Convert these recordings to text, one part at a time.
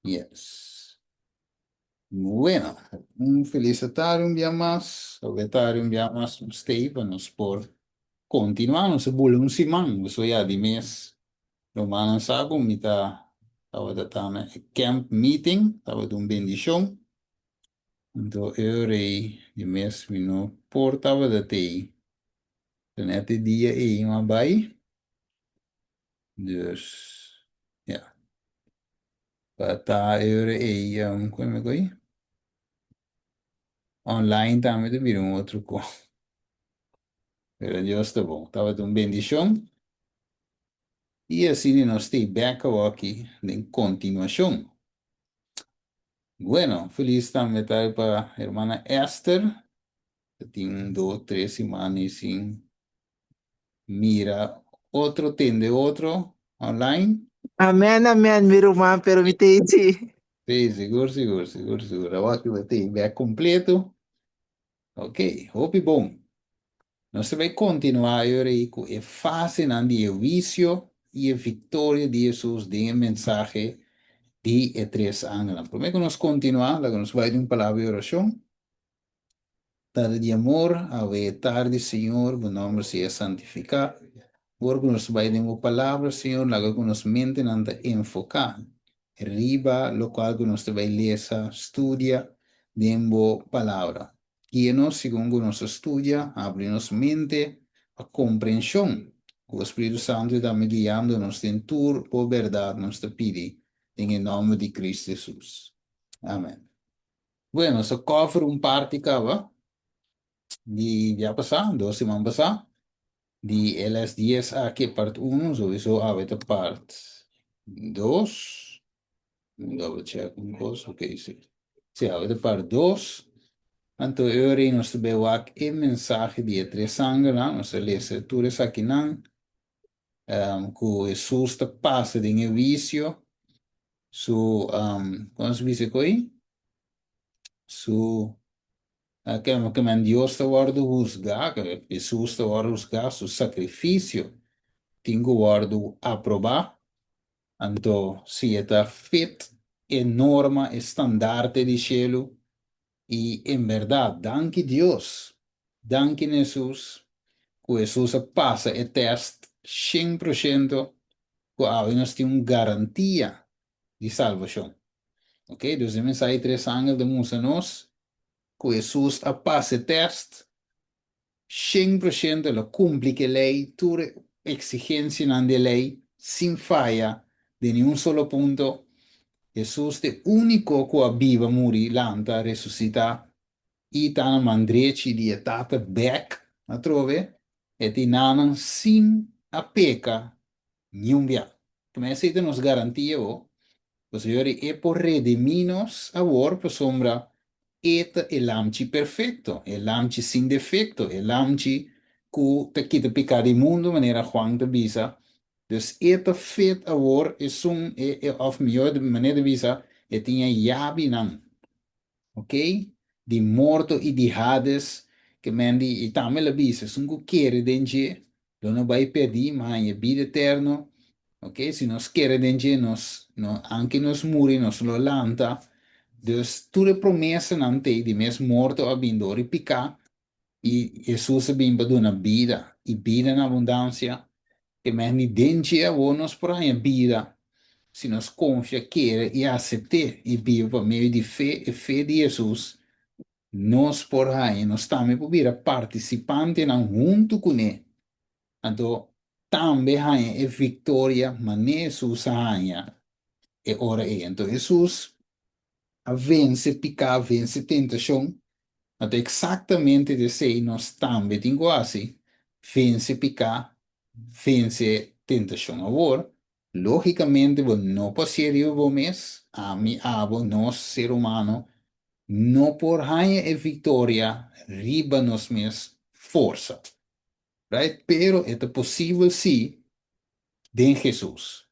Yes. Bueno, un felis tardi un dia mas. Awe tardi un dia mas nos t'ei pa nos por kontinuá. Nos a bula un siman, so ya di mes rumannan sa ku mi ta tabata ta na e camp meeting, tabata un bendishon. Anto e ora ei di mes mi no por tabata t'ei. Net e dia ei mi a bai. Dus, ja. Pa ta e ora ei, kon mi koi? Online tambe ta bira un otro kos. Pero Dios ta bon. Tabata un bendishon. I asina nos t'ei bèk awor den kontinuashon. Bueno, felis tambe ta pa hermana Esther. Tin un, dos, tres siman sin mira otro, tende otro online. Amèn, amèn, mi ruman, pero mi t'ei. Sí, sigur, sigur, sigur, sigur. Awor ku tin bèk kompleto. Ok, hopi bon. Nos ta bai kontinuá ei ku e fasenan di huisio i e viktoria di Hesus den e mensahe di e tres angelnan. Promé ku nos kontinuá, laga nos bai den un palabra di orashon. Tata di amor, awe tardi, Señor, bo nòmber sea santifiká. Ora ku nos bai den bo palabra, Señor, laga ku nos mentenan ta enfoká riba lokual ku nos ta bai lesa, studia den bo palabra. Guia nos segun ku nos ta studia, habri nos mente pa komprenshon. Ku Spiritu Santu tambe guiando nos den tur bo bèrdat nos ta pidi den e nòmber di Kristu Hesus. Amèn. Bueno, so cover un parti kaba di dia pasá, 2 siman pasá, di LS10 aki part 1, sowieso awe ta part 2. Double check un kos, ok, sí. Sí, awe ta part 2. Anto e ora ei nos ta bai wak e mensahe di e tres angelnan, nos a lesa tur esakinan, ku Hesus ta pasa den e huisio, su, kon se bisa koi? Su, ke men Dios ta wòrdu husgá, ke Hesus ta wòrdu husgá, su sakrifisio tin ku wòrdu aprobá. Anto, si e ta fit e norma, e standarte di shelu, i en bèrdat, danki Dios, danki Hesus, ku Hesus a pasa e tèst 100%, ku awe nos tin un garantia di salbashon. Ok, dus e mensahe tres angel ta mustra nos ku Hesus a pasa e tèst 100%, el a kumpli ku e lei, tur eksigensianan di e lei, sin faya den ni un solo punto. Hesus ta e úniko ku a biba, muri, lanta, resusitá i ta na man drechi di e Tata bèk atrobe, e tin nanan sin a peka niun bia. Kuma esei ta nos garantia bo, pasobra e por redimí nos awor pasobra e ta e lamchi perfekto, e lamchi sin defekto, e lamchi ku ta kita piká di mundu, manera Juan ta bisa. Dus e ta fit awor esun, e, òf mihó manera di bisa, e tin e yabinan, ok, di morto i di Hades, ke men di, i tambe el a bisa, esun ku kere den dje lo no bai pèrdí, ma haña bida eterno. Ok, si nos kere den dje, nos no, anke nos muri, nos lo lanta. Dus tur e promesanan t'ei di mes morto a bin dor di piká, i Hesus a bin pa duna bida, i bida na abundansia. Ke men di den dje awor nos por haña bida, si nos konfia, kere i asept'é, i biba pa medio di fe, e fe di Hesus, nos por haña, nos tambe por bira partisipantenan huntu kuné. Anto tambe haña e viktoria manera Hesus a haña e ora ei. Anto Hesus a vense piká, vense tentashon. Anto eksaktamente di esei nos tambe tin ku hasi, vense piká, vense tentashon. Awor, lógikamente bo no por hasié riba bo mes, ami, abo, nos, ser humano, no por haña e viktoria riba nos mes forsa. Right? Pero e ta posibel sí den Hesus.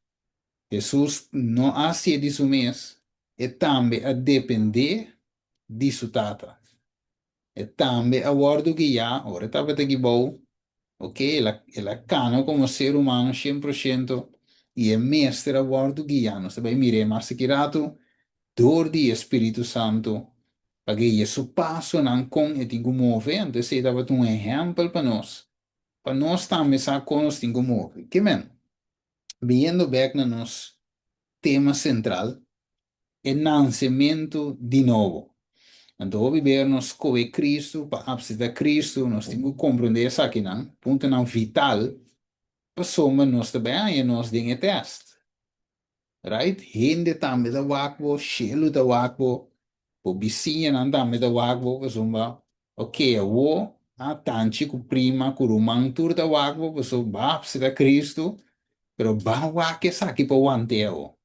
Hesus no a hasié di su mes, e tambe a dependé di su Tata. E tambe a wòrdu guiá ora e tabata aki bou, ok, el a el a kana komo ser humano 100% i e mester a wòrdu guiá. Nos ta bai mir'é mas aki ratu. dor di e Spiritu Santu pa guia su pasonan kon e tin ku move. Anto esei tabata un ehèmpel pa nos, pa nos tambe sa kon nos tin ku move. Ke men? Biniendo bèk na nos tema sentral, e nansementu di nobo. Anto hopi bes nos skohe Kristu pa apseptá Kristu, nos tin ku komprondé esakinan, puntonan vital, pasobra nos ta bai haña nos den e tèst. Right? Hende tambe ta wak bo, shelu ta wak bo, bo bisiñanan tambe ta wak bo, pasobra ok awo a tanchi ku prima ku ruman tur ta wak bo, pasobra bo a apseptá Kristu, pero ban wak esaki pa want'é awo.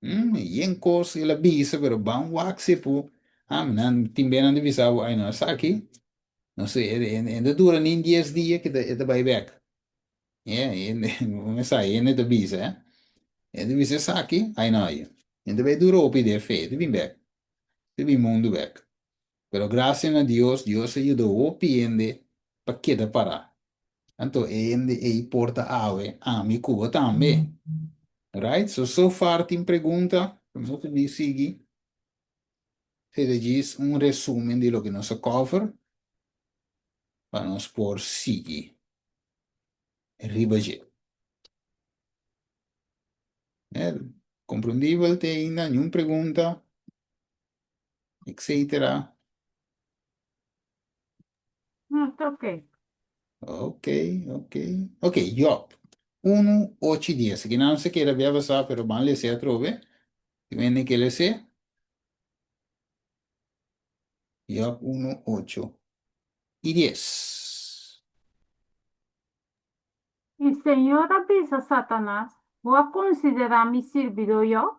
Yen kos el a bisa, pero ban wak si pu. Ah, nan tin be nan ta bisa bo, ay no, esaki, no sé, e ta dura nin dies dia ke e ta bai bek. Yeah, e sa, hende ta bisa, eh. E ta bisa esaki, ay no, ay. E ta bai dura hopi den fe, e ta bin bek. E ta bin mundu bek. Pero gracia na Dios, Dios a yuda hopi hende pa keda para. Anto e hende ei por ta awe, ami ku bo tambe. Right? So, so far tin pregunta? Nos ta bin sigui. Esei ta djis un resumen di loke nos a cover pa nos por sigui riba dje. Eh, comprendibel te ainda? Niun pregunta? Etcetera. No, ta ok. Ok, ok. Ok, Job. 1, 8 i 10. Aki nan se keda bia basá, pero ban lese atrobe. Tin hende ke lese? Job 1, 8 i 10. I Señor a bisa Satanas, Bo a konsiderá mi sirbidó Job?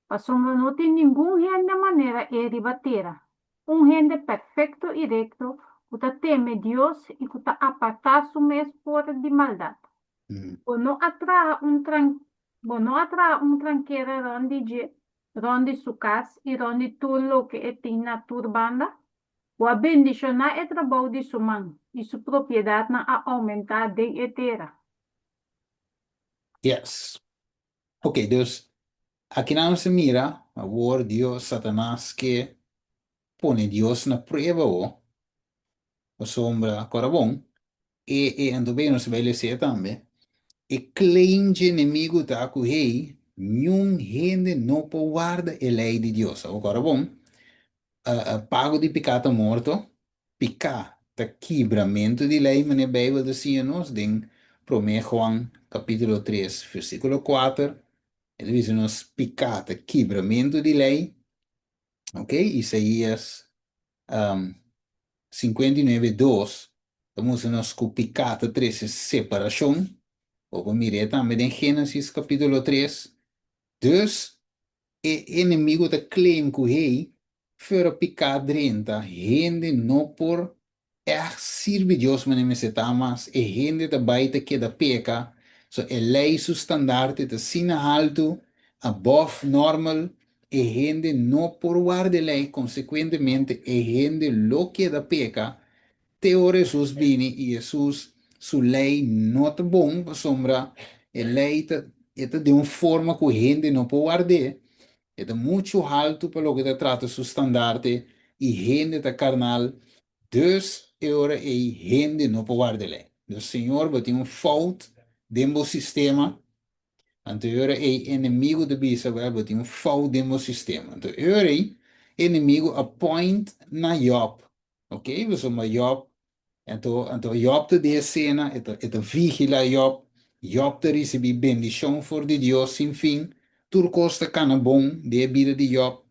Pasobra no tin ningun hende manera e riba tera, un hende perfekto i rekto ku ta teme Dios i ku ta apartá su mes for di maldat. Bo no a traha un bo no a traha un trankera rònt di dje, rònt di su kas i rònt di tur loke e tin na tur banda? Bo a bendishoná e trabou di su man, i su propiedatnan a oumentá den e tera. Yes. Ok, dus akinan nos ta mira awor Dios, Satanas ke pone Dios na prueba awo, pasobra kora bon, e e anto bay nos ta bay lesa tambe, e claim dje enemigo ta ku hey, niun hende no por warda e lei di Dios. Awor kora bon, Pago di piká ta morto. Piká ta kibramentu di lei, manera Beibel ta siña nos den Promé Juan kapítulo tres versíkulo kuater. E ta bisa nos piká ta kibramentu di lei. Ok, Isaías 59 2 ta mustra nos ku piká ta trese separashon. Bo por mir'é tambe den Génesis kapítulo 3. Dus, E enemigo ta claim cu hey, fuera pica drenta, hende no por echt sirbi Dios manera mester ta mas, e hende ta bay ta keda peca, so e ley su standaarte ta asina halto, above normal, e hende no por warda e ley, consecuentemente e hende lo keda peca te ora Hesus bini i Hesus su lei no ta bon pasobra e lei ta e ta den un forma ku hende no por ward'é, e ta muchu haltu pa loke ta trata su standarte i hende ta karnal, dus e ora ei hende no por warda e lei. Dus Señor bo tin un fout den bo sistema, anto e ora ei enemigu ta bisa bo, bo tin un fout den bo sistema. Anto e ora ei enemigu a point na Job. Ok, pasobra Job, anto, anto Job ta di esena, e ta, e ta vigila Job, Job ta ricibi bendicion for di Dios sin fin, tur cos ta cana bon den e bida di Job,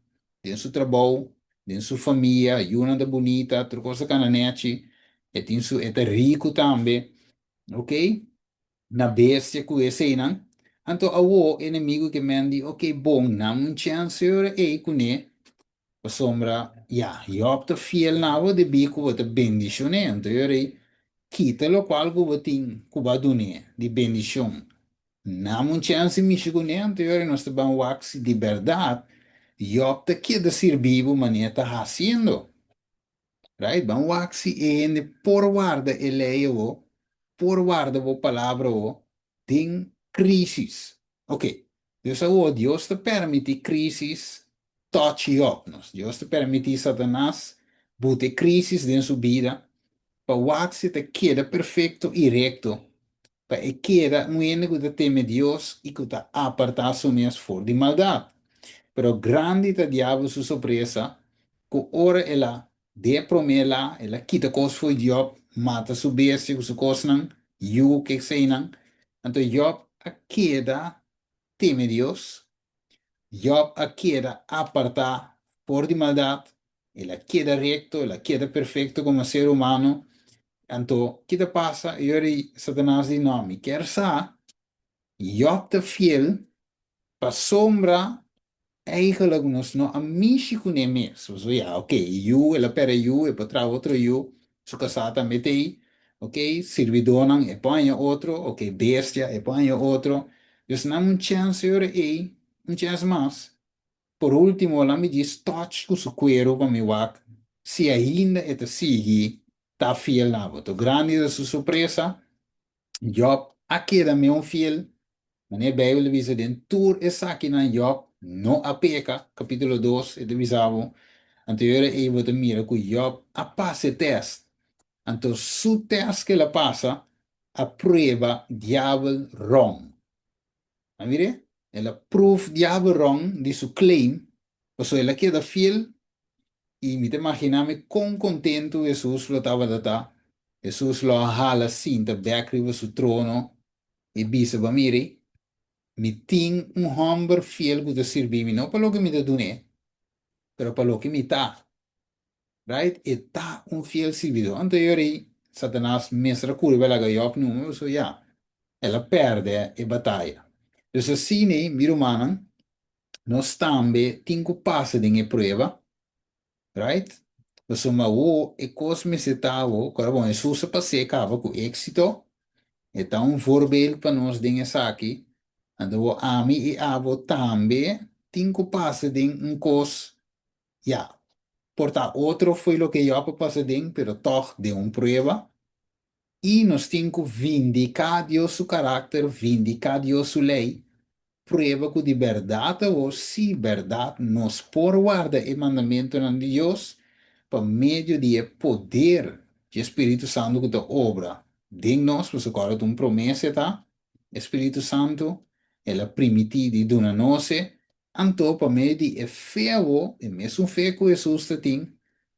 den su trabou, den su famia, yunan ta bunita, tur cos ta cana nechi, e tin su, e ta rico tambe, ok, na bestia cu eseinan, anto awo enemigo ke men di, ok, bon, nan un chance ora ei cune, Pasobra, ya, Job ta fiel na bo debí ku bo ta bendishon'é. Anto e ora ei, kita lokual ku bo tin ku bo a dun'é di bendishon. Nam un chèns di mishi kuné, anto e ora ei nos ta ban wak si di bèrdat Job ta keda sirbi bo manera ta hasiendo. Right? Ban wak si e hende por warda e lei awo, por warda bo palabra awo den krísis. Oke, dus awo Dios ta permití krísis. touch Job. Nos Dios ta permití Satanas buta e krísis den su bida pa wak si e ta keda perfekto i rekto, pa e keda un hende ku ta teme Dios i ku ta apartá su mes for di maldat. Pero grandi ta Diabel su sorpresa ku ora el a den e promé la, el a kita kos fo'i Job, mata su bestia ku su kosnan, yu ku eseinan. Anto Job a keda teme Dios, Job a keda apartá for di maldat, el a keda rekto, el a keda perfekto komo ser humano. Anto, ki ta pasa? E ora ei Satanas di, No, mi kier sa, Job ta fiel pasobra eigenlijk nos no a mishi kuné mes. Pasobra ya, oke, e yu, el a pèrdè yu, e por traha otro yu, su kasá tambe t'ei, oke, sirbidónan e por haña otro, oke, bestia e por haña otro. Dus nan un chèns e ora ei, un chèns mas. Por último, laat mi djis touch ku su kueru pa mi wak si ainda e ta sigui ta fiel na bo. To grandi ta su sorpresa, Job a keda meun fiel. Manera Bijbel ta bisa den tur esakinan Job no a peka, kapítulo dos e ta bisa bo. Anto e ora ei bo ta mira ku Job a pasa e tèst. Anto su tèst ku el a pasa a prueba diabel rong. A mire? El a proof diabel rong di su claim, pasobra el a keda fiel i mi ta imagina mi kon kontentu Hesus lo tabata ta. Hesus lo a hala sinta bek riba su trono i bisa, Bo mire, mi tin un hòmber fiel ku ta sirbi mi, no pa loke mi ta dun'é, pero pa loke mi ta. Right? E ta un fiel sirbidó. Anto e ora ei, Satanas mester a kuri bai laga Jòb numa, pasobra ya, el a pèrdè e bataya. Dus asina ei, mi rumannan, nos tambe tin ku pasa den e prueba, right? Pasobra awor e kos mester ta awor, kòrda bon, Hesus a pas'é kaba ku éksito, e ta un voorbeeld pa nos den esaki, anto awor ami i abo tambe tin ku pasa den un kos Ya, por ta otro fo'i loke Jòb a pasa den, pero tòg den un prueba. I nos tin ku vindiká Dios su karakter, vindiká Dios su lei, prueba ku di bèrdat awor, sí, bèrdat, nos por warda e mandamentunan di Dios pa medio di e poder dje Spiritu Santu ku ta obra den nos, pasobra kòrda ta un promesa e ta, e Spiritu Santu, el a primití di duna nos e, Anto pa medio di e fe awó, e mesun fe ku Hesus ta tin,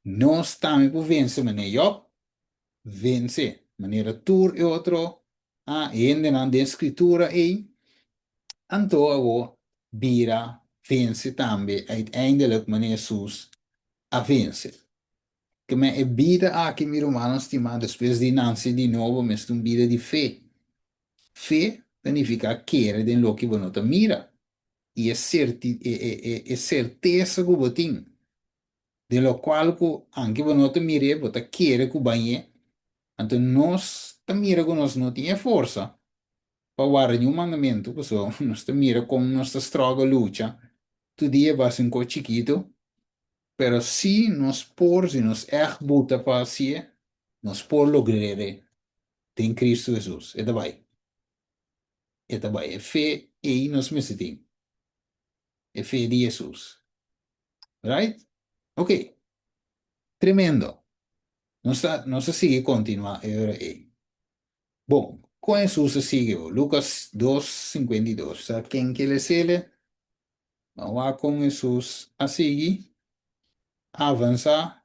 nos tambe por vense manera Jòb vense, manera tur e otro hendenan den Skritura ei. Anto awó bira vense tambe uiteindelik manera Hesus a vense. Keme e bida aki, mi rumannan stimá, despues di nanse di nobo mester un bida di fe. Fe ta nifiká kere den loke bo no ta mira i e serti e e e e sertesa ku bo tin den lokual ku anke bo no ta mir'é bo ta kere ku bañ'é. Anto nos ta mira ku nos no tin e forsa pa warda niun mandamentu pasobra nos ta mira kon nos ta struggle lucha tur dia basa un kos chikitu pero si nos por si nos ègt buta pa hasié nos por logr'é den Cristo Hesus. E ta bai. E ta bai. E fe ei nos mester tin. E fe di Hesus. Right? Ok. Tremendo. Nos ta, nos ta sigui kontinuá e ora ei. Bon, kon Hesus a sigui bo? Lukas dos, 52. Sa ken ke lesele? Ban wak kon Hesus a sigui avansá.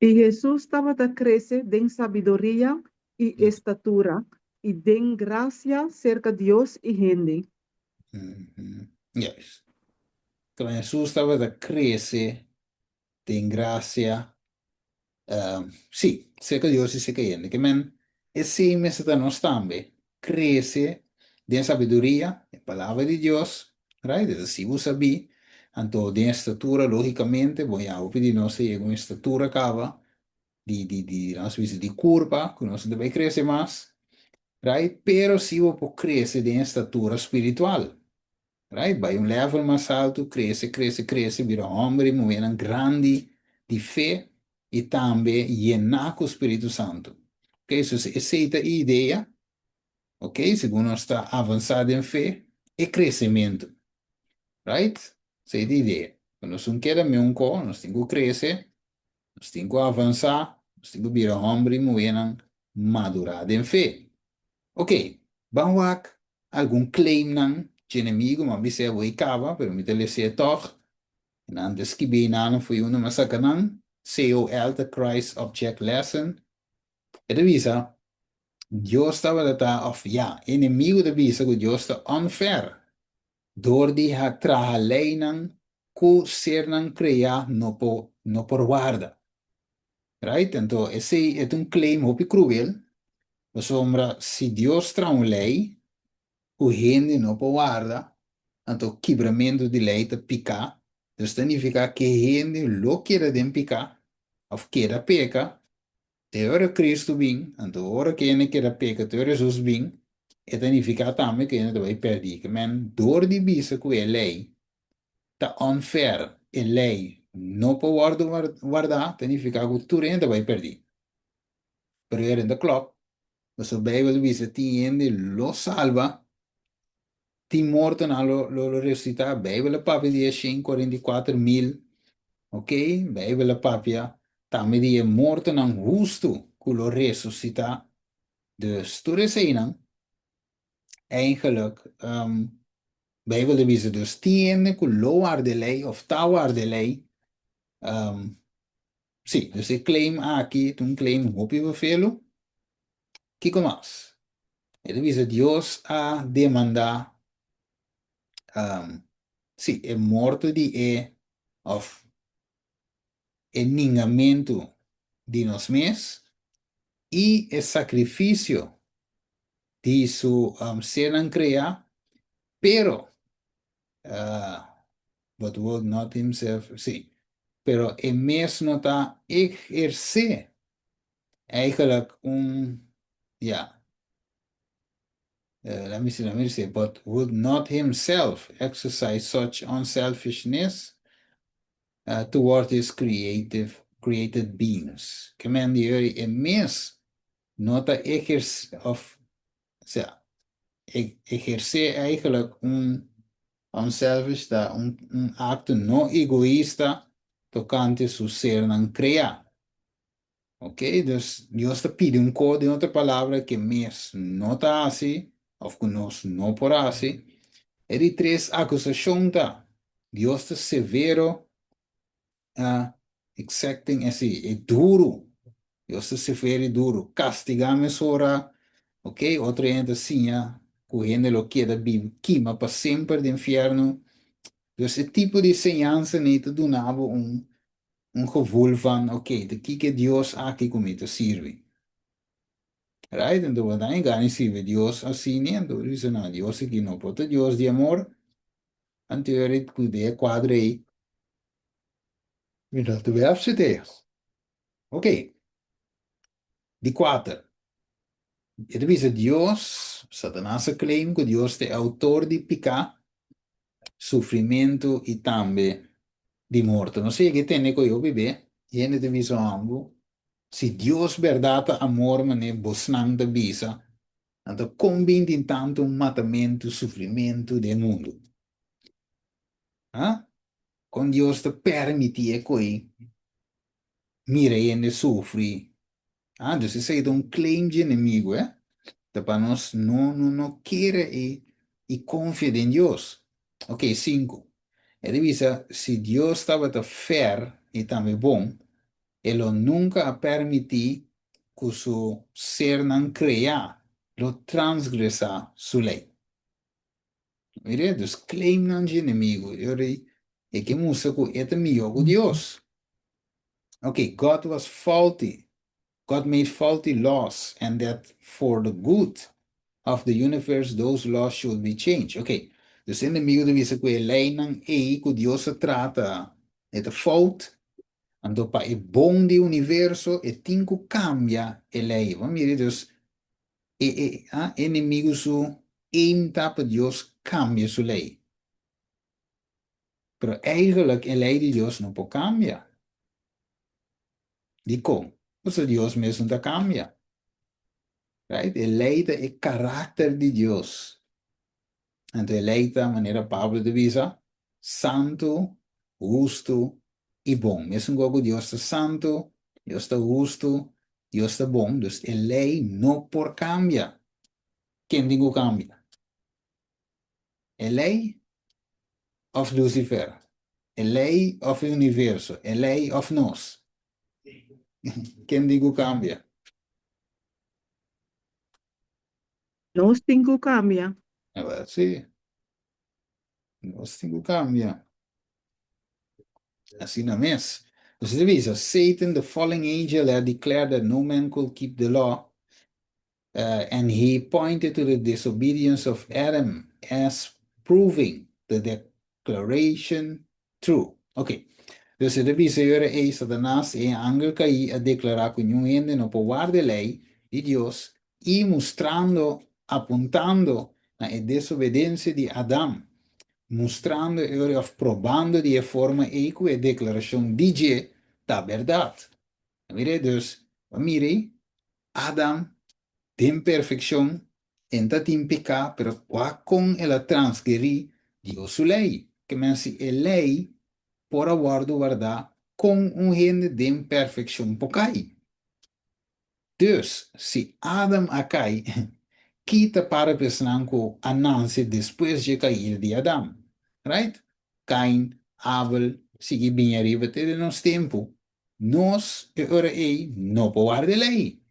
I Hesus tabata krese den sabiduria i estatura i den grasia serka Dios i hende. Juist. Kon Hesus tabata krese den grasia, sí, serka Dios i serka hende. Ke men, esei mester ta nos tambe, krese den sabiduria, e Palabra di Dios, right? E ta si bo sabí, anto den estatura, lógicamente, bon ya hopi di nos a yega un estatura kaba di, di, di, nos bisa di kurpa, ku nos no ta bai krese mas, right? Pero si bo por krese den estatura spiritual, right? Bai un level mas altu, krese, krese, krese, bira hòmber i muhénan grandi di fe i tambe yená ku Spiritu Santu. Ok, so esei ta e idea. Ok, segun nos ta avansá den fe, e kresementu. Right? Esei ta e idea. Ku nos un keda meun ko, nos tin ku krese, nos tin ku avansá, nos tin ku bira hòmber i muhénan madurá den fe. Ok, ban wak algun claimnan dje enemigu, mi a bis'é awor i kaba, pero mi ta les'é tòg. Nan ta skibí einan fo'i unda mi a saka nan. COL ta Christ Object Lesson. E ta bisa, Dios tabata ta, òf ya, e enemigu ta bisa ku Dios ta unfair dor di a traha leinan ku sernan kreá no por no por warda. Right? Anto esei e ta un claim hopi kruel, pasobra si Dios traha un lei ku hende no por warda, anto kibramentu di lei ta piká, dus ta nifiká ku e hende lo keda den piká òf keda peka Te ora Cristo bin, anto ora ku hende keda peka te ora Jesus bin, e ta nifiká tambe ku hende ta bai pèrdí. Ke men dor di bisa ku e lei ta unfair, e lei no por wòrdu wardá, ta nifiká ku tur hende ta bai pèrdí. Pero e ta klòp, pasobra Beibel ta bisa tin hende lo salba. Tin mortonan lo lo resucita. Bijbel a papia di e 144.000, ok? Bijbel a papia tambe di e mortonan hustu ku lo resucita. Dus tur eseinan, eigenlijk, um, Bijbel ta bisa dus tin hende ku lo warda e lei of ta warda e lei. Um, sí, dus e claim aki ta un claim hopi befelu. Kiko mas? E ta bisa Dios a demandá, um, sí, e morto di e, of e ningamentu di nos mes i e sakrifisio di su um, sernan kreá, pero, uh, but would not himself, sí, pero e mes no ta ehersé Eigenlijk un, ja, let me see, let me see, but would not himself exercise such unselfishness toward his creative, created beings. Ke men di eri e mes no ta eherce, of, sea, eherce eigenlijk un unselfish ta un, un acto no egoista tocante su sernan crea. Ok, dus Dios ta pidi un kos, den otro palabra, ke mes no ta hasi òf ku nos no por hasi. E di tres akusashon ta, Dios ta severo, uh, exacting, e si, e duru. Dios ta severo i duru. Kastigá mesora, ok, otro hende ta siña ku hende lo keda biba kima pa semper den fièrnu. Dus e tipo di señansa nei ta duna bo un un gevoel van, oké, ta kiko e Dios aki ku mi ta sirbi? Right? Anto bo ta gana di sirbi Dios asina, anto bo ta bisa, no, Dios aki no por ta Dios di amor. Anto e ku den e kuadro ei, mi no ta bai afsit'é. Oké. Di kuater, e ta bisa Dios, Satanas a claim ku Dios ta e outor di piká, sufrimentu i tambe di morto. Nos a yega e tende ku hopi be hende ta bisa hòmber, si Dios bèrdat ta amor manera bosnan ta bisa, anto kon bin tin tantu matamentu, sufrimentu den mundu? Ha? Kon Dios ta pèrmití e koi mira hende sufri? Ah, dus esei ta un claim dje enemigu, eh? Ta pa nos no no no kere i i konfia den Dios. Ok, sinku. E ta bisa, si Dios tabata fair i tambe bon, e lo nunka a permití ku su sernan kreá lo transgresá su lei. Mira, dus claimnan dje enemigu. E ora ei e ke mustra ku e ta mihó ku Dios. Ok, God was faulty. God made faulty laws and that for the good of the universe those laws should be changed. Ok, dus e enemigu ta bisa ku e leinan ei ku Dios a trata e ta fout, anto pa e bon di universo e tin ku kambia e lei. Bo mira, dus e e a enemigu su aim ta pa Dios kambia su lei. Pero eigenlijk e lei di Dios no por kambia. Dikon? Pasobra Dios mes no ta kambia. Right? E lei ta e karakter di Dios. Anto e lei ta, manera Pablo ta bisa, Santu, hustu i bon. Mesun ku Dios ta santu, Dios ta hustu, Dios ta bon, dus e lei no por kambia. Ken tin ku kambia? E lei òf Lucifer? E lei òf e universo? E lei òf nos? Ken tin ku kambia? Nos tin ku kambia. Sí. Nos tin ku kambia. Asina mes. Dus e ta bisa, Satan, the fallen angel, had declared that no man could keep the law, and he pointed to the disobedience of Adam as proving the declaration true. Ok. Dus e ta bisa e ora ei, Satanas, e angel kaí, a deklará ku niun hende no por warda e lei di Dios i mustrando, apuntando na e desobedensia di Adam, mustrando e ora òf probando di e forma ei ku e deklarashon di dje ta bèrdat. Mira, dus, bo mira ei, Adam den perfekshon, e no ta tin piká, pero wak kon el a transgerí Dios su lei. Ke men si e lei por a wòrdu wardá, kon un hende den perfekshon por kai? Dus, si Adam a kai, ki ta para pa esnan ku a nanse despues dje kaida di Adam? Right? Kain, Abel, sigui bini ariba te den nos tempu. Nos, e ora ei, no por warda e lei.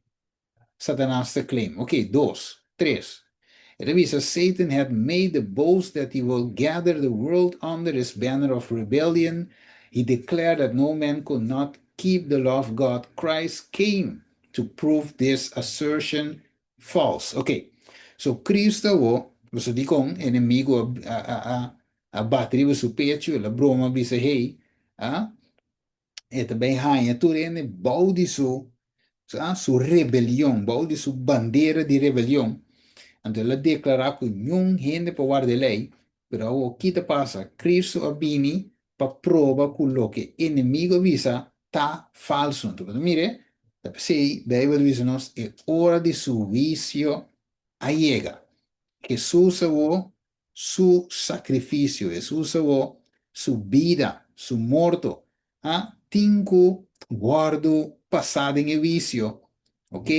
Satanas ta claim. Ok, dos, tres. E ta bisa, Satan had made the boast that he will gather the world under his banner of rebellion. He declared that no man could not keep the law of God. Christ came to prove this assertion false. Ok, so Cristo awo, boso dikon enemigo a, a, a, a bati riba su pechu, el a broma bisa, hey, ah, E ta bay haña tur hende bou di su, su rebelion, bou di su bandera di rebelion. Anto el a deklará ku niun hende por warda e lei, pero awor ki ta pasa? Kristu a bini pa proba ku loke enemigo a bisa ta falsu. Anto bo ta mira, ta p'esei Beibel ta bisa nos e ora di su huisio a yega. Hesus awor su sakrifisio, Hesus awor su bida, su morto, a tin ku wòrdu pasá den e wisio, ok,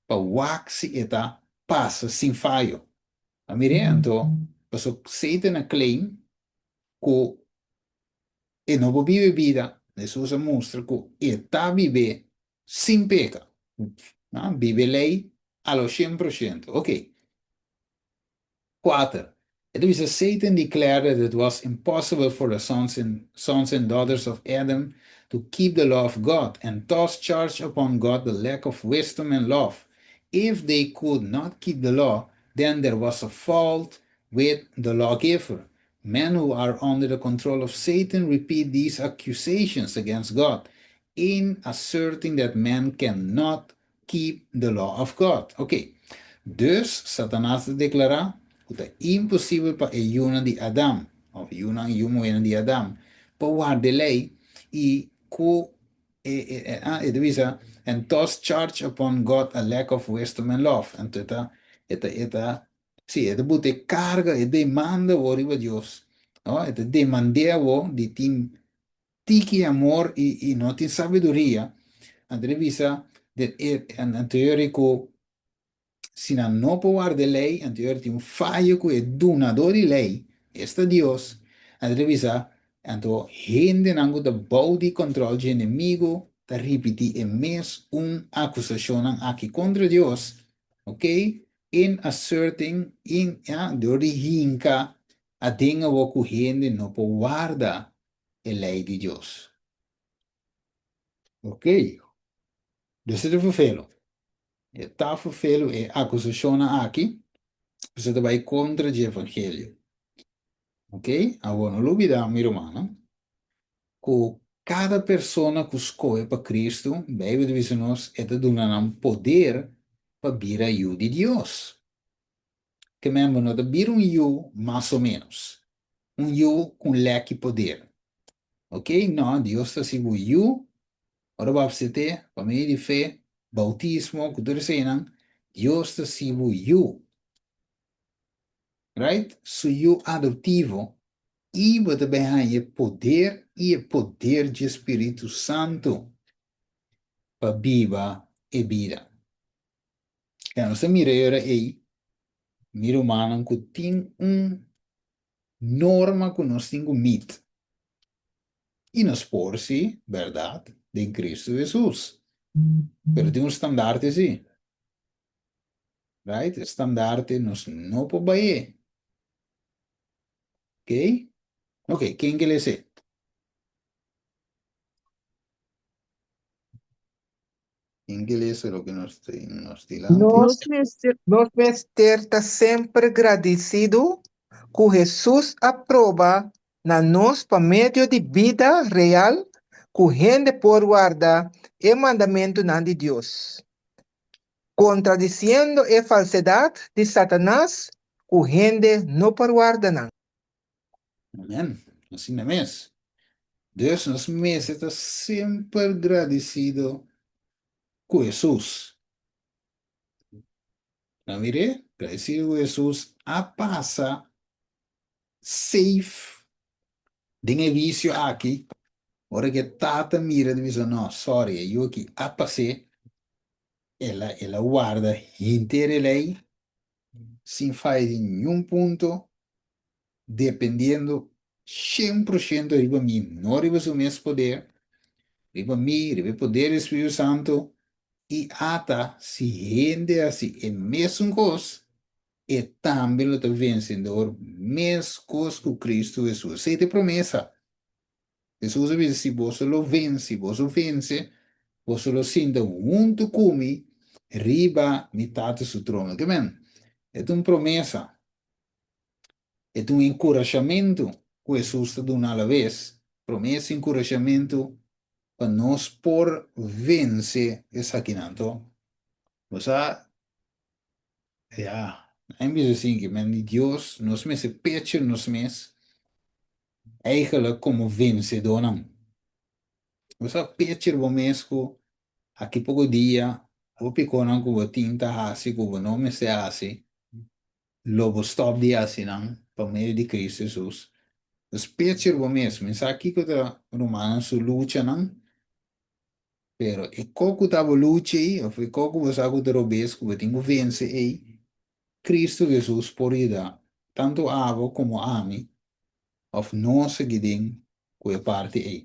pa wak si e ta pasa sin fayo. A mir'é anto, paso Satan a claim ku e no por biba e bida, Hesus a mustra ku e ta bib'é sin peka, biba e lei a lo shen por shento, ok. Kuater, E ta bisa, Satan declared that it was impossible for the sons and sons and daughters of Adam to keep the law of God and thus charged upon God the lack of wisdom and love. If they could not keep the law, then there was a fault with the lawgiver. Men who are under the control of Satan repeat these accusations against God in asserting that man cannot keep the law of God. Ok. Dus, Satanas ta deklará ku ta imposibel pa e yunan di Adam, òf yunan i yu muhénan di Adam, pa warda e lei i ku e, e, e, ah, e ta bisa, and thus charge upon God a lack of wisdom and love. Anto e ta, e ta, e ta, sí, e ta buta e karga, e demanda awor riba Dios. No? E ta demand'é awor di tin tiki amor i i no tin sabiduria, anto e bisa den e anto e ora ku si nan no por warda e lei, anto e ora tin un fayo ku e dunadó di lei, esta Dios, anto e bisa anto hendenan ku ta bou di kòntròl dje enemigu ta ripití e mes un akusashonnan aki kontra Dios, ok, in asserting in ya dor di hinka aden awor ku hende no por warda e lei di Dios. Ok, dus e ta ferfelu. E ta ferfelu e akusashonnan aki, pasobra ta bai kontra dje evangelio. Ok, awor no lubida, mi rumannan, ku kada persona ku skohe pa Kristu, Beibel ta bisa nos, e ta duna nan poder pa bira yu di Dios. Ke men bo no ta bira un yu mas o ménos, un yu ku un lèki poder. Ok, no, Dios ta hasi bo yu, ora bo apsept'é pa medio di fe, boutismo ku tur eseinan, Dios ta hasi bo yu. Right? Su yu adoptivo. I bo ta bai haña e poder i e poder dje Spiritu Santu pa biba e bida. Ya nos ta mira e ora ei, mi rumannan, ku tin un norma ku nos tin ku mit. I nos por si, bèrdat, den Kristu Hesus. Pero tin un standarte si. Right? E standarte nos no por bay'é. Ok? Ok, ken ke lesa e? Ken ke lesa loke nos tin nos dilanti? Nos mester. Nos mester ta semper gradisidu ku Hesus a proba na nos pa medio di bida real ku hende por warda e mandamentunan di Dios, kontradisiendo e falsedat di Satanas ku hende no por warda nan. Amen. Asina mes. Dus nos mester ta semper gradisido ku Hesus. Nan mir'é? Gradisido ku Hesus a pasa safe den e visio aki. Ora ku e tata mira ta bisa, no, sorry, e yu aki a pas'é. El a, el a warda henter e lei sin faya di niun punto, dependiendo 100% riba mi, no riba su mes poder, riba mi, riba e poder di Spiritu Santo, i ata si hende hasi e mesun kos, e tambe lo ta vencedor meskos ku Kristu Hesus. Esei ta e promesa. Hesus a bisa, Si boso lo vense, boso vense, boso lo sinta huntu ku mi riba mi Tata su trono. Ke men? E ta un promesa. E ta un enkurashamentu ku Hesus ta duna alaves, promesa i enkurashamentu pa nos por vense esakinan. Anto, bo sa, ya, nan bisa asin ke men di Dios, nos mester pecha nos mes Eigenlijk komo vensedónan. Bo sa pecher bo mes ku aki poko dia hopi konan ku bo tin ta hasi ku bo no mester hasi, lo bo stòp di hasi nan pa medio di Kristu Hesus. Dus pecher bo mes. Mi sa kiko ta rumannan su luchanan, pero e ko ku ta bo lucha ei òf e ko ku bo sa ku ta robes ku bo tin ku vense ei, Kristu Hesus por yuda tantu abo komo ami òf nos sigui den ku e parti ei.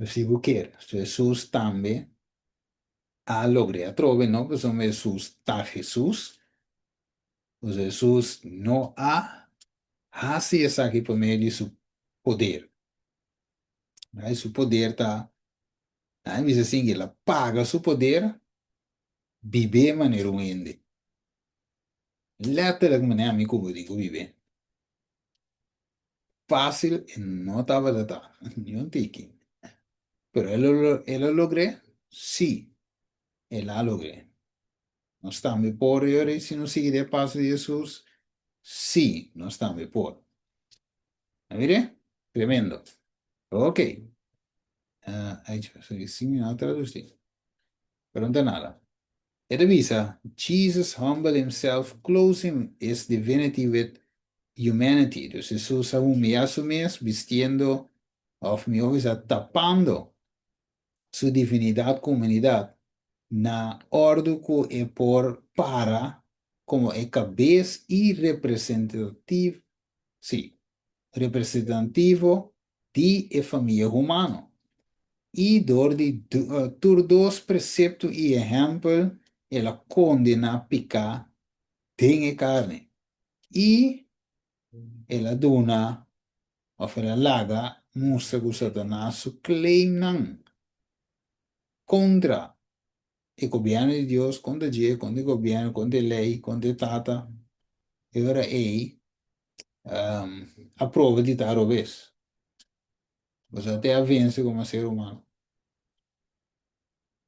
Si bo kier, Hesus tambe a logr'é atrobe, no pasobra Hesus ta Hesus, pasobra Hesus no a hasi esaki pa medio di su poder. Su poder ta Nan a bisa asin ku el a paga su poder bib'é manera un hende. Letterlijk manera ami ku bo tin ku bib'é. Fásil e no tabata ta, ni un tiki. Pero el a el a logr'é? Sí, el a logr'é. Nos tambe por yora si nos sigui den e paso di Hesus? Sí, nos tambe por. A mir'é? Tremendo. Ok. Uh, sí, mi no a traducí. Pero no ta nada. E ta bisa, Jesus humbled himself, clothing his divinity with humanity. Dus Jesus a humillá su mes, bistiendo, of mihó bisa, tapando su divinidad ku humanidad, na òrdu ku e por para komo e kabes i representativ, sí, representativo di e famia humano. I dor di tur dos presepto i ehèmpel el a kondená piká den e karni i el a duna òf el a laga mustra ku Satanas su kleimnan kontra e gobièrnu di Dios, kontra dje, kontra e gobièrnu, kontra e lei, kontra e Tata, e ora ei a proba di ta robes. Pasobra te a vense komo ser humano.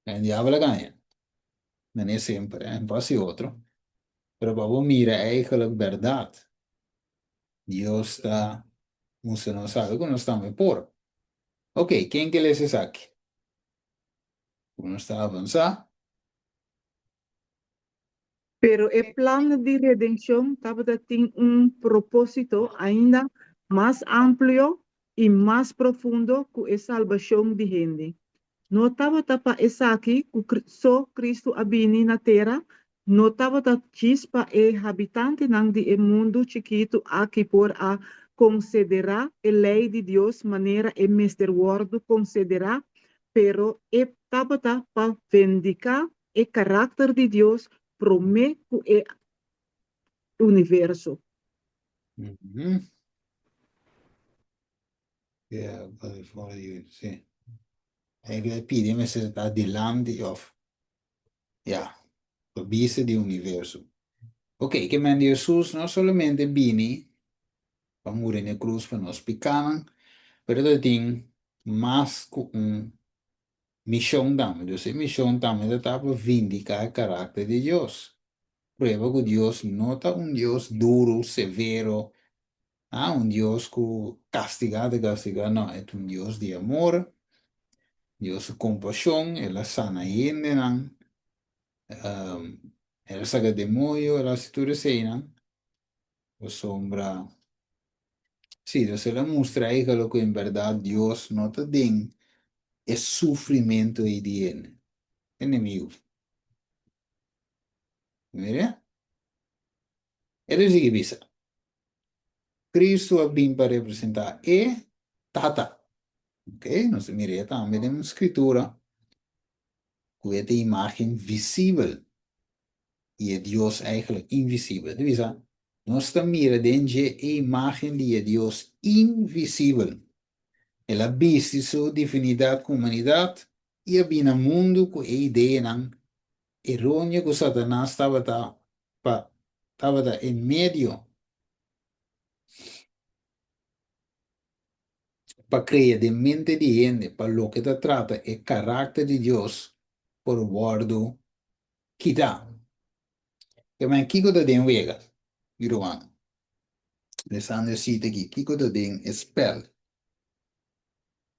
E diabel a gaña. Manera semper, eh, un pas i otro. Pero pa bo mira eigenlijk bèrdat, Dios ta mustra nos algu ku nos tambe por. Ok, ken ke lesa esaki? Ku nos ta avansá. Pero e plan di redenshon tabata tin un propósito ainda mas amplio i mas profundo ku e salbashon di hende. No tabata pa esaki ku so Kristu a bini na tera, no tabata djis pa e habitantenan di e mundu chikitu aki por a konsiderá e lei di Dios manera e mester wòrdu konsiderá, pero e tabata pa vindiká e karakter di Dios promé ku e universo. Yeah, before you, sí. Eigenlijk pidi mester ta dilanti of ja, pa bista di universo. Ok, ke men Jesus no solamente bini pa muri na krus pa nos pikánan, pero ta tin mas ku un Mishon tambe. Dus e mishon tambe ta ta pa vindiká e karakter di Dios. Prueba ku Dios no ta un Dios duru, severo, ah, un Dios ku kastigá ta kastigá, no, e ta un Dios di amor, Dios di kompashon, el a sana hendenan, el a saka demoño, el a hasi tur eseinan. Pasobra, sí, dus el a mustra eigenlijk ku en bèrdat Dios no ta den e sufrimentu ei di e enemigu. Mira? E ta sigui bisa, Kristu a bin pa representá e Tata. Ok, nos ta mira e tambe den un skritura ku e ta imágen visibel i e Dios eigenlijk invisibel. Ta bisa, nos ta mira den dje e imágen di e Dios invisibel. El a bisti su divinidat ku humanidat i a bini na mundu ku e ideanan eróneo ku Satanas tabata pa tabata e medio pa krea den mente di hende pa loke ta trata e karakter di Dios por wòrdu kitá. Te kiko ta den wega, mi ruman? Lesando e sita aki, kiko ta den e spèl?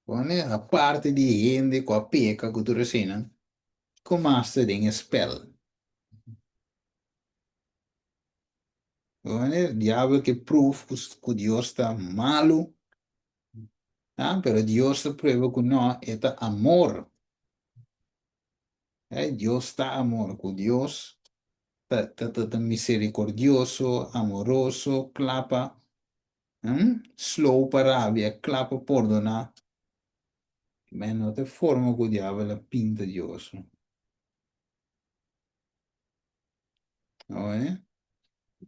Pone aparte di hende ku a peka ku tur eseinan, kiko mas ta den e spèl? Pone, diabel ke pruf ku Dios ta malu, ah, pero Dios ta prueba ku no, e ta amor. Dios ta amor, ku Dios ta, ta, ta, ta misericordioso, amoroso, kla pa slow pa rabia, kla pa pordoná. Men no ta e forma ku diabel a pinta Dios. No, eh?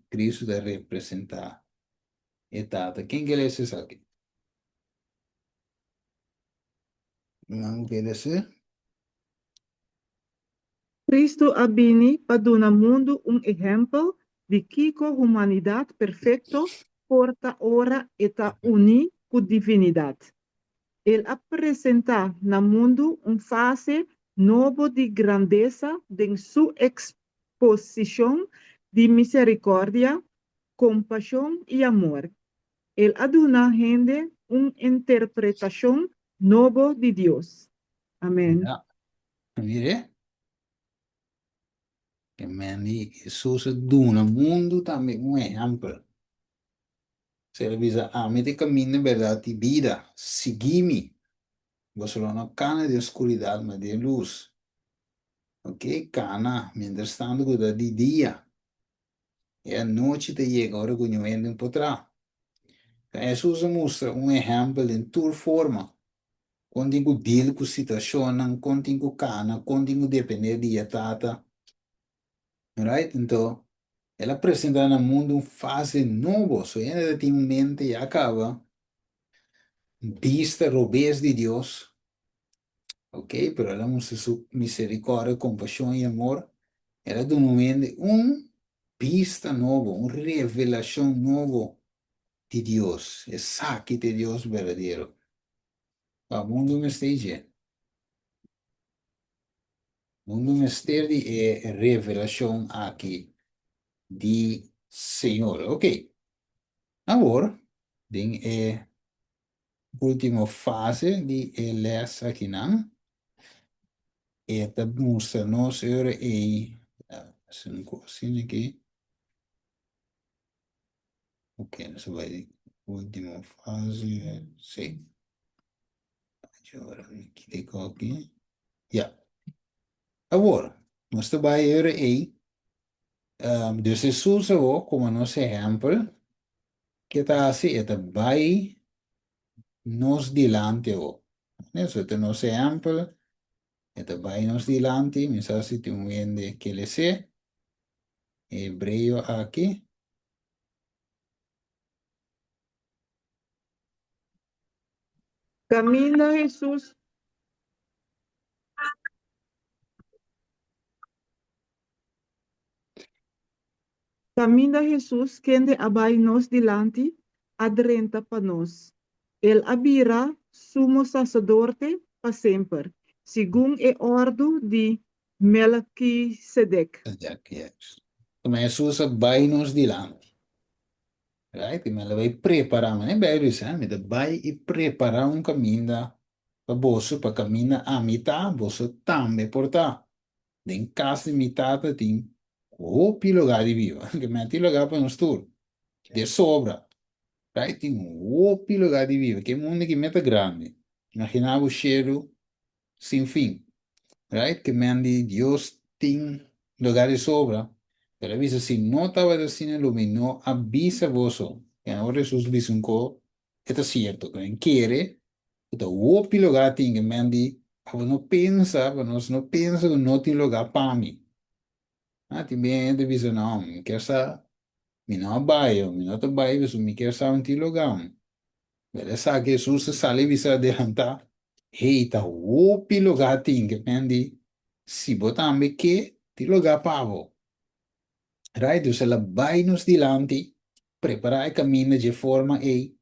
Cristo ta representá e Tata. Ken ke lesa esaki? Nan ke lesa? Cristo a bini pa duna mundu un ehèmpel di kiko humanidat perfekto por ta ora e ta uní ku divinidat. El a presentá na mundu un fase nobo di grandesa den su eksposishon di miserikòrdia, kompashon i amor. El a duna hende un interpretashon nobo di Dios. Amen. Ja. Mire. E men di Hesus a duna mundu tambe un ehèmpel. El a bisa, Ami ta e kaminda, bèrdat i bida. Sigui mi. Boso lo no kana den skuridat, ma den lus. Ok, kana mientras tantu ku ta di dia. E anochi ta yega ora ku ñu hende por traha. Hesus a mustra un ehèmpel den tur forma kon tin ku deal ku situashonnan, kon tin ku kana, kon tin ku dependé di e Tata. Right? Anto, el a presentá na mundu un fase nobo. So hende ta tin un mente ya kaba bista robes di Dios. Ok, pero el a mustra su miserikòrdia, kompashon i amor. El a duna un hende un bista nobo, un revelashon nobo di Dios. Esaki ta e Dios berdadero. Pa mundu mester dje. Mundu mester di e revelashon aki di Señor. Ok. Awor, den e último fase di e les akinan, e ta mustra nos ora ei. Hasi un kos asina aki. Ok, nos a bai último fase. Sí. Ahora mi kita e koki. Ya. Awor, nos ta bai ora ei. Dus Hesus awor komo nos ehèmpel, ke ta hasi? E ta bai nos dilanti awor. Eso ta nos ehèmpel. E ta bai nos dilanti. Mi sa si tin un hende ke les'é. Hebreo aki. Kaminda Hesus. Kaminda Hesus kende a bai nos dilanti a drenta pa nos. El a bira Sumo Saserdote pa semper, segun e òrdu di Melkisedek. Yes. Tuma Hesus a bai nos dilanti. Right? I mi a bai prepará, manera Bijbel bisa, mi ta bai i prepará un kaminda pa boso, pa kaminda ami ta, boso tambe por ta. Den kas di mi tata tin hopi lugá di biba. Ke mi a tin lugá pa nos tur. De sobra. Right? Tin hopi lugá di biba. Ke mundu aki meta grandi. Imaginá bo shelu sin fin. Right? Ke men di Dios tin lugar di sobra. Pero a bisa si no tabata asina lo mi no a bisa boso. I awor Hesus bisa un ko e ta sierto. Ku nan kere ku ta hopi lugar tin. Ke men di abo no pensa, pa nos no pensa ku no tin lugar pa mi. Ah, tin bien hende bisa no, mi kier sa mi no a bai o mi no ta bai pasobra mi kier sa un tin lugar. Pero esaki Hesus a sali bisa adelantá, Hey, ta hopi lugá tin, ke men di, si bo tambe ke, tin lugá pa bo. Right? Dus el a bai nos dilanti, prepará e kaminda dje forma ei,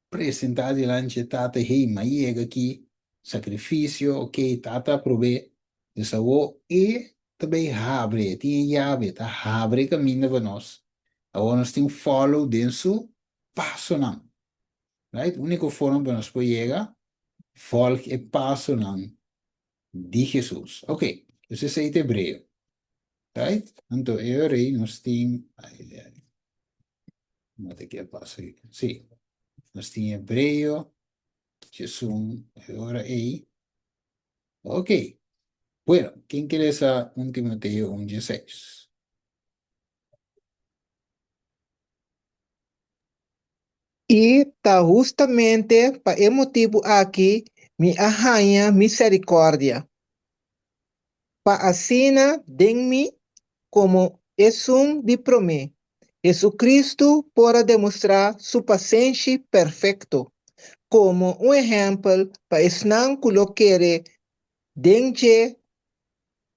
presentá dilanti dje Tata, hey, m'a yega aki, sakrifisio, ok, Tata aprob'é. Dus awor e ta bai habri, e tin e yabi, e ta habri e kaminda pa nos. Awor nos tin follow den su pasonan. Right? Úniko forma pa nos por yega, volg e pasonan di Hesus. Ok, dus esei ta hebreo. Right? Anto e ora ei nos tin, ai, ai, ai. No te ke pasa aki. Sí. Nos tin hebreo, Hesus, e ora ei. Ok. Bueno, ken ke lesa 1 Timoteo 1:16? I ta hustamente pa e motibu aki mi a haña miserikòrdia, pa asina den mi, komo esun di promé, Hesu-Kristu por a demostrá su pasenshi perfekto, komo un ehèmpel pa esnan ku lo kere den dje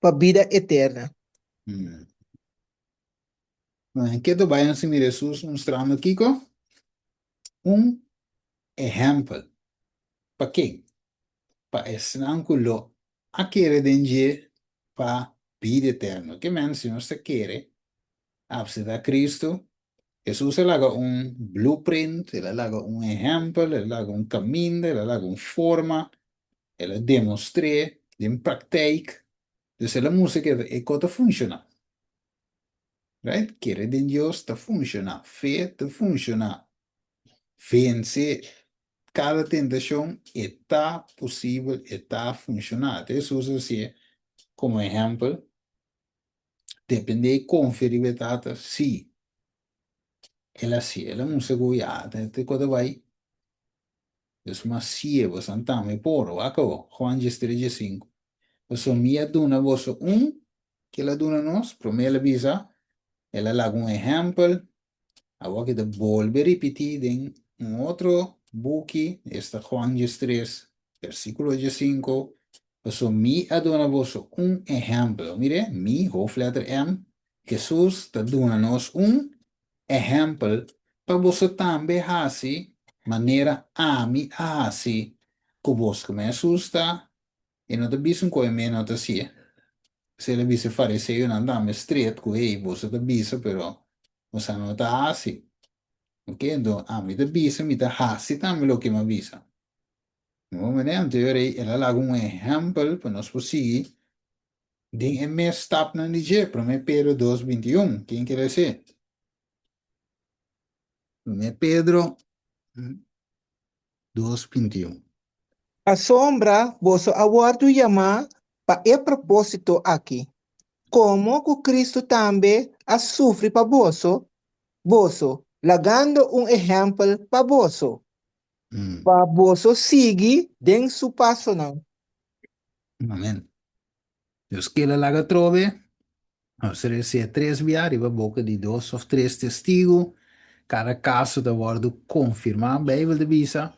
pa bida eterna. Keto bai nos mira Hesus mustrando kiko? Un ehèmpel. Pa ken? Pa esnan ku lo a kere den dje pa bida eterno. Ke men si nos ta kere apseptá Kristu, Hesus a laga un blueprint, el a laga un ehèmpel, el a laga un kaminda, el a laga un forma, el a demostr'é den praktijk. Dus el a mustra ke e kos ta funshoná. Right? Kere den Dios ta funciona. Fe ta funciona. Vence cada tentacion e ta posibel, e ta funciona. Te Hesus a hacié como ehempel. Depende y confia riba e Tata, sí. El a hacié. El a mustra cu ya, te cos ta bay. Dios mas sié boso tambe por. Wak awor, Juan 13, 15. Pasobra mi a duna boso un ke el a duna nos, promé el a bisa, el a laga un ehèmpel, awor ke ta bolbe ripití den un otro buki, esta Juan 13, versíkulo 15, Pasobra mi a duna boso un ehèmpel. Mire, mi, hoofdletter M, Hesus ta duna nos un ehèmpel pa boso tambe hasi manera ami a hasi ku boso. Kuma Hesus ta E no ta bisa un koe mi e no ta hasié. Esei el a bisa e fariseonan tambe stret ku, Hey, boso ta bisa, pero boso no ta hasi. Oke, enton ami ta bisa, mi ta hasi tambe loke mi a bisa. Bo mira, anto e ora ei el a laga un ehèmpel pa nos por sigui. Den e mes stapnan di dje, Promé Pedro dos 21. Ken ke les'é? Promé Pedro 2, 21. Pasobra boso a wòrdu yamá pa e propósito akí, komo ku Kristu tambe a sufri pa boso, boso, lagando un ehèmpel pa boso, pa boso sigui den su pasonan. Amèn. Dios keda laga atrobe. Nos recibe tres bia riba boca di dos of tres testigo. Cada caso ta wordo confirma, Bijbel ta bisa.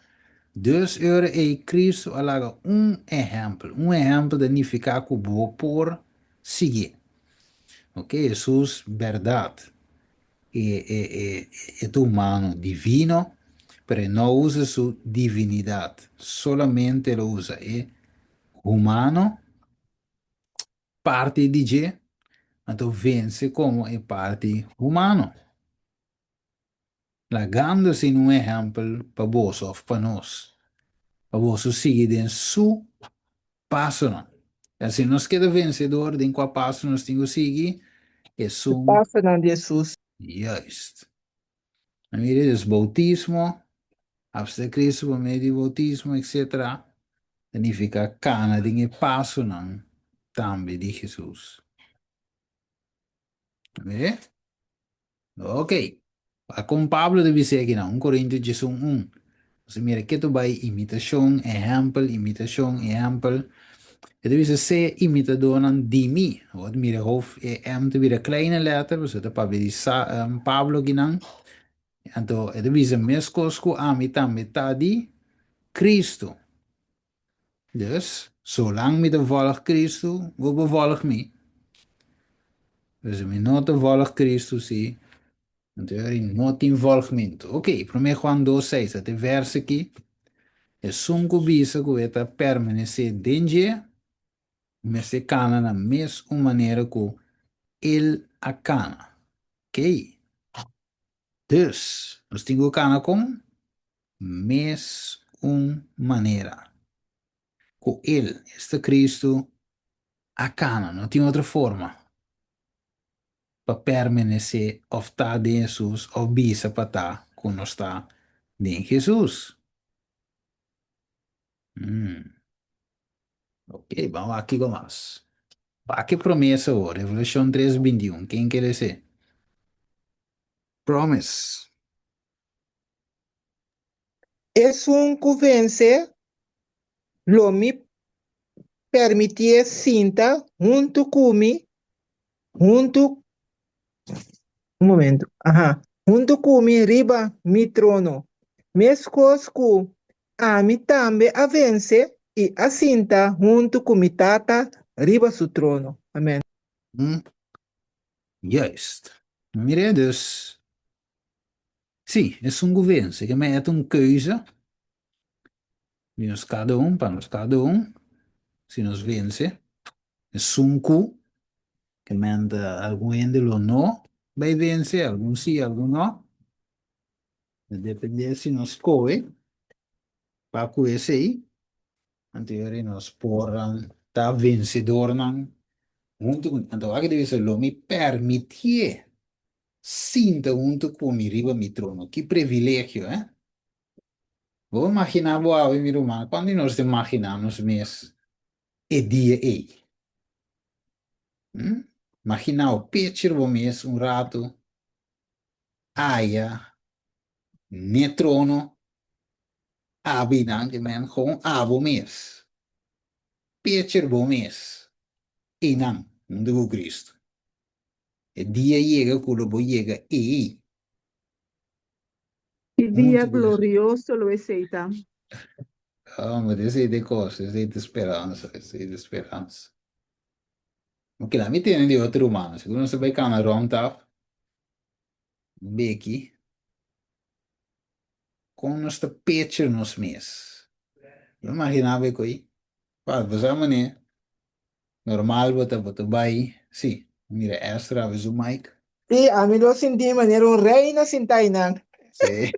Dus e ora ei Cristo a laga un ehempel. Un ehempel ta nifica cu bo por sigui. Ok, Jesus berdad e e e e ta humano divino, pero e no usa su divinidad. Solamente el a usa e humano. Parti di dje, anto vense komo e parti humano, lagando asina un ehèmpel pa boso òf pa nos, pa boso sigui den su pasonan. I si nos keda vensedor, den kua paso nos tin ku sigui? E Esun. pasonan di Hesus. Juist. A mira, dus boutismo, hapsta Cristo pa medio di boutismo, etcetera, ta nifica cana den e pasonan tambe di Jesus. A mira? Ok. A con Pablo ta bisa akinan, 1 Corintio 11 un. Nos a mira ke ta bai imitacion, ehempel, imitacion, ehempel. E ta bisa sea imitadornan di mi. Awor ta mira hof e M ta bira kleine letter, pasobra ta papia di sa, Pablo akinan. Anto e ta bisa meskos ku ami tambe ta di Cristo. Dus, zolang mi ta volg Cristo, bo por volg mi. Pero si mi no ta volg Cristo, si, anto e no tin volgmentu. Ok, Promé Juan dos seis, at e vers aki, Esun ku bisa ku e ta permanesé den dje, mester kana na mes un manera ku el a kana. Ok. Dus, nos tin ku kana kon? Mes un manera ku el, esta Cristo, a kana. No tin otro forma pa permanesé òf ta den Hesus òf bisa pa ta ku nos ta den Hesus. Ok, ban wak kiko mas. Wak e promesa awor, Revelashon 3, 21. Ken ke les'é? Promise. Esun ku vense, lo mi permitié sinta huntu ku mi, huntu, un momento, aha, huntu ku mi riba mi trono, meskos ku ami tambe a vense i a sinta huntu ku mi Tata riba su trono. Amen. Juist. Mira dus, Sí, esun ku vense, ke men e ta un keuze di nos kada un, pa nos kada un, si nos vense, esun ku, ke men ta algun hende lo no bai vense, algun sí, algun no, ta depende si nos skohe pa ku esei, anto yori nos por ta vensedornan huntu ku, anto wak di bisa lo mi permitié. Sinta huntu ku mi riba mi trono. Ki privilegio, eh? Bo imaginá bo awe, mi ruman, kuantu di nos ta imaginá nos mes e dia ei? Hm? Imaginá bo, picture bo mes un ratu aya n'e trono, abi nan, ke men gewoon abo mes. Picture bo mes einan huntu ku Cristo. E dia yega ku lo bo yega ei. Ki dia Huntu ku Hesus. glorioso lo esei ta! Homber, esei ta e kos, esei ta speransa, esei ta speransa. Oke, laat mi tene di otro rumannan. Sigur nos ta bai kana rònt af, beki, kon nos ta pecha nos mes. Bo imaginá bo e koi? Pa, bo sa manera Normal bo ta bo ta bai, sí, mira Esther a su mic. Sí, ami lo sinti manera un reina sintá einan. Sí.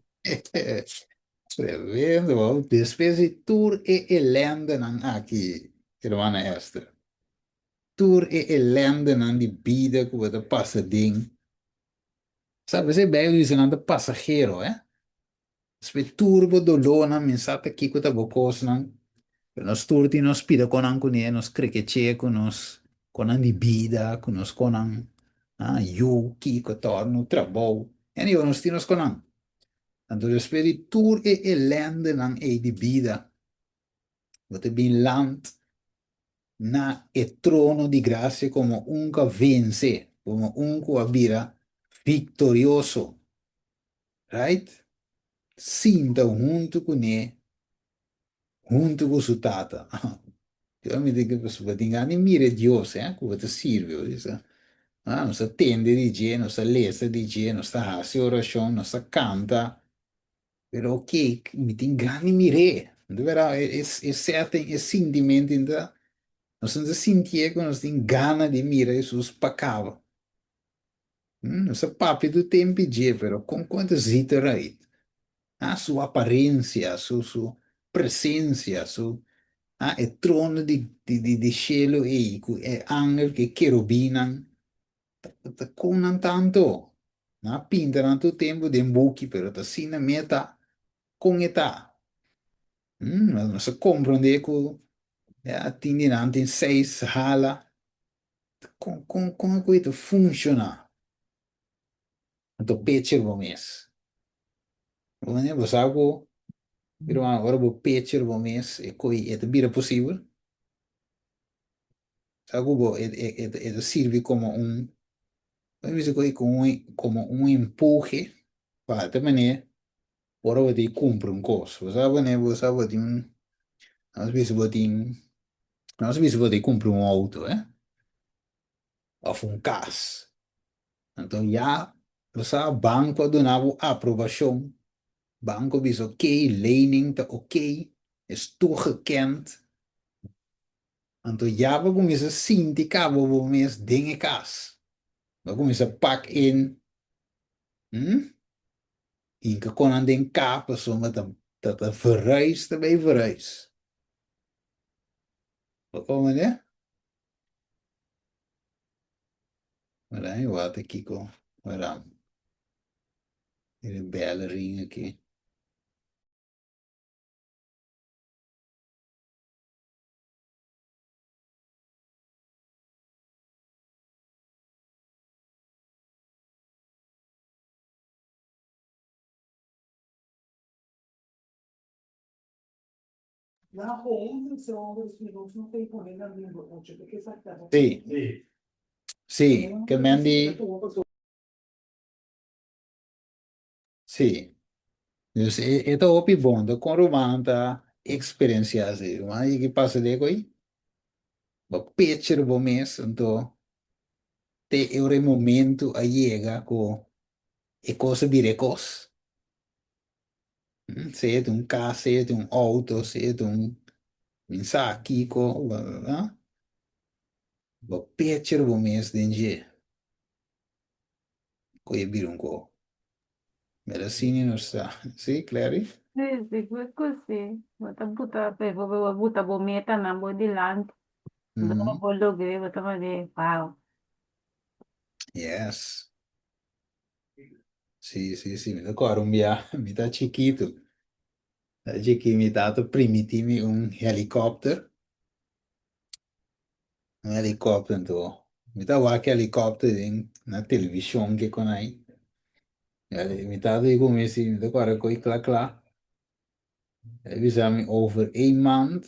Tremendo, wow. Despues di tur e elendenan aki, hermana Esther. Tur e elendenan di bida ku bo ta pasa den. Sa, p'esei Beibel bisa nan ta pasahero, eh. Despues tur bo dolónan, mi sa ta kiko ta bo kosnan, pero nos tur tin nos pida konan kuné, nos krekeché ku nos konan di bida, ku nos konan, ah, yu, kiko, tòrnu, trabou. Anyway, nos tin nos konan. Anto despues di tur e elendenan ei di bida, bo ta bin land na e trono di grasia komo un ku a vense, komo un ku a bira viktorioso. Right? Sinta huntu kuné, huntu ku su Tata. Yo mi tin ku bo tin gana di mira e Dios, eh, ku bo ta sirbi. Bo bisa, ah, nos ta tende di dje, nos ta lesa di dje, nos ta hasi orashon, nos ta kanta. Pero ok, mi tin gana di mir'é. Di berdad, e, e, e setting, e sintimento inta, nos ta sintié ku nos tin gana di mira Hesus pa kaba. Nos ta papia tur tempu dje, pero kon kon ta ziet eruit? Ah, su aparencia, su, su presencia, su, ah, e trono di, di, di, di shelu ei, ku e angel, ku e kerubinnan, Ta kon nan tanto? Nan a pinta nan tur tempu den buki, pero ta asina meta kon e ta. Nos a komprondé ku ya tin di nan tin seis hala. Kon kon kon e koe ta funshoná? Anto pecher bo mes. Bo manera bo sa ku ruman ora bo pecher bo mes e koe e ta bira posibel? Sa ku bo e e e ta sirbi komo un bo bisa ku komo un empuje pa ta manera ora bo tin kumpra un kos. Bo sa bo bo sa bo tin un nos bisa bo tin nos bisa bo tin kumpra un outo eh òf un kas. Anto ya bo sa banko a duna bo aprobashon, banko a bisa okey lening ta okey es toegekend. Anto ya bo kuminsá sinti kaba bo mes den e kas. Bo kuminsá pak in, hm, hinka konan den ka pasobra ta ta ta verhuis ta bai verhuis. Bo komprendé? Mira mi wak kiko mira e bel ring aki. Sí, sí, ke men di, sí. Dus e, e ta hopi bon, ta kon ruman ta eksperensiá esei. Ruman a yega pasa de ku ei, bo pecher bo mes, anto te e ora e momento a yega ku e kos a bira e kos. Sea ta un kas, sea ta un outo, sea ta un min sa kiko, bo pecher bo mes den dje. Ku e bira un ko. Mira asina nos ta. Sí, Clary? Sí, sigur ku sí. Bo ta buta, bo bo buta bo metanan bo dilanti. Ora bo logr'é bo ta manera, wow. Yes. Sí, sí, sí. Mi ta kòrda un bia, mi ta chikitu. Ta chikí mi tata primití mi un helikòpter. Un helikòpter anto mi ta wak helikòpter den na televishon ke kon ai. Mi tata di ku mi si mi ta kòrda ko'i kla kla. El bisa mi over een maand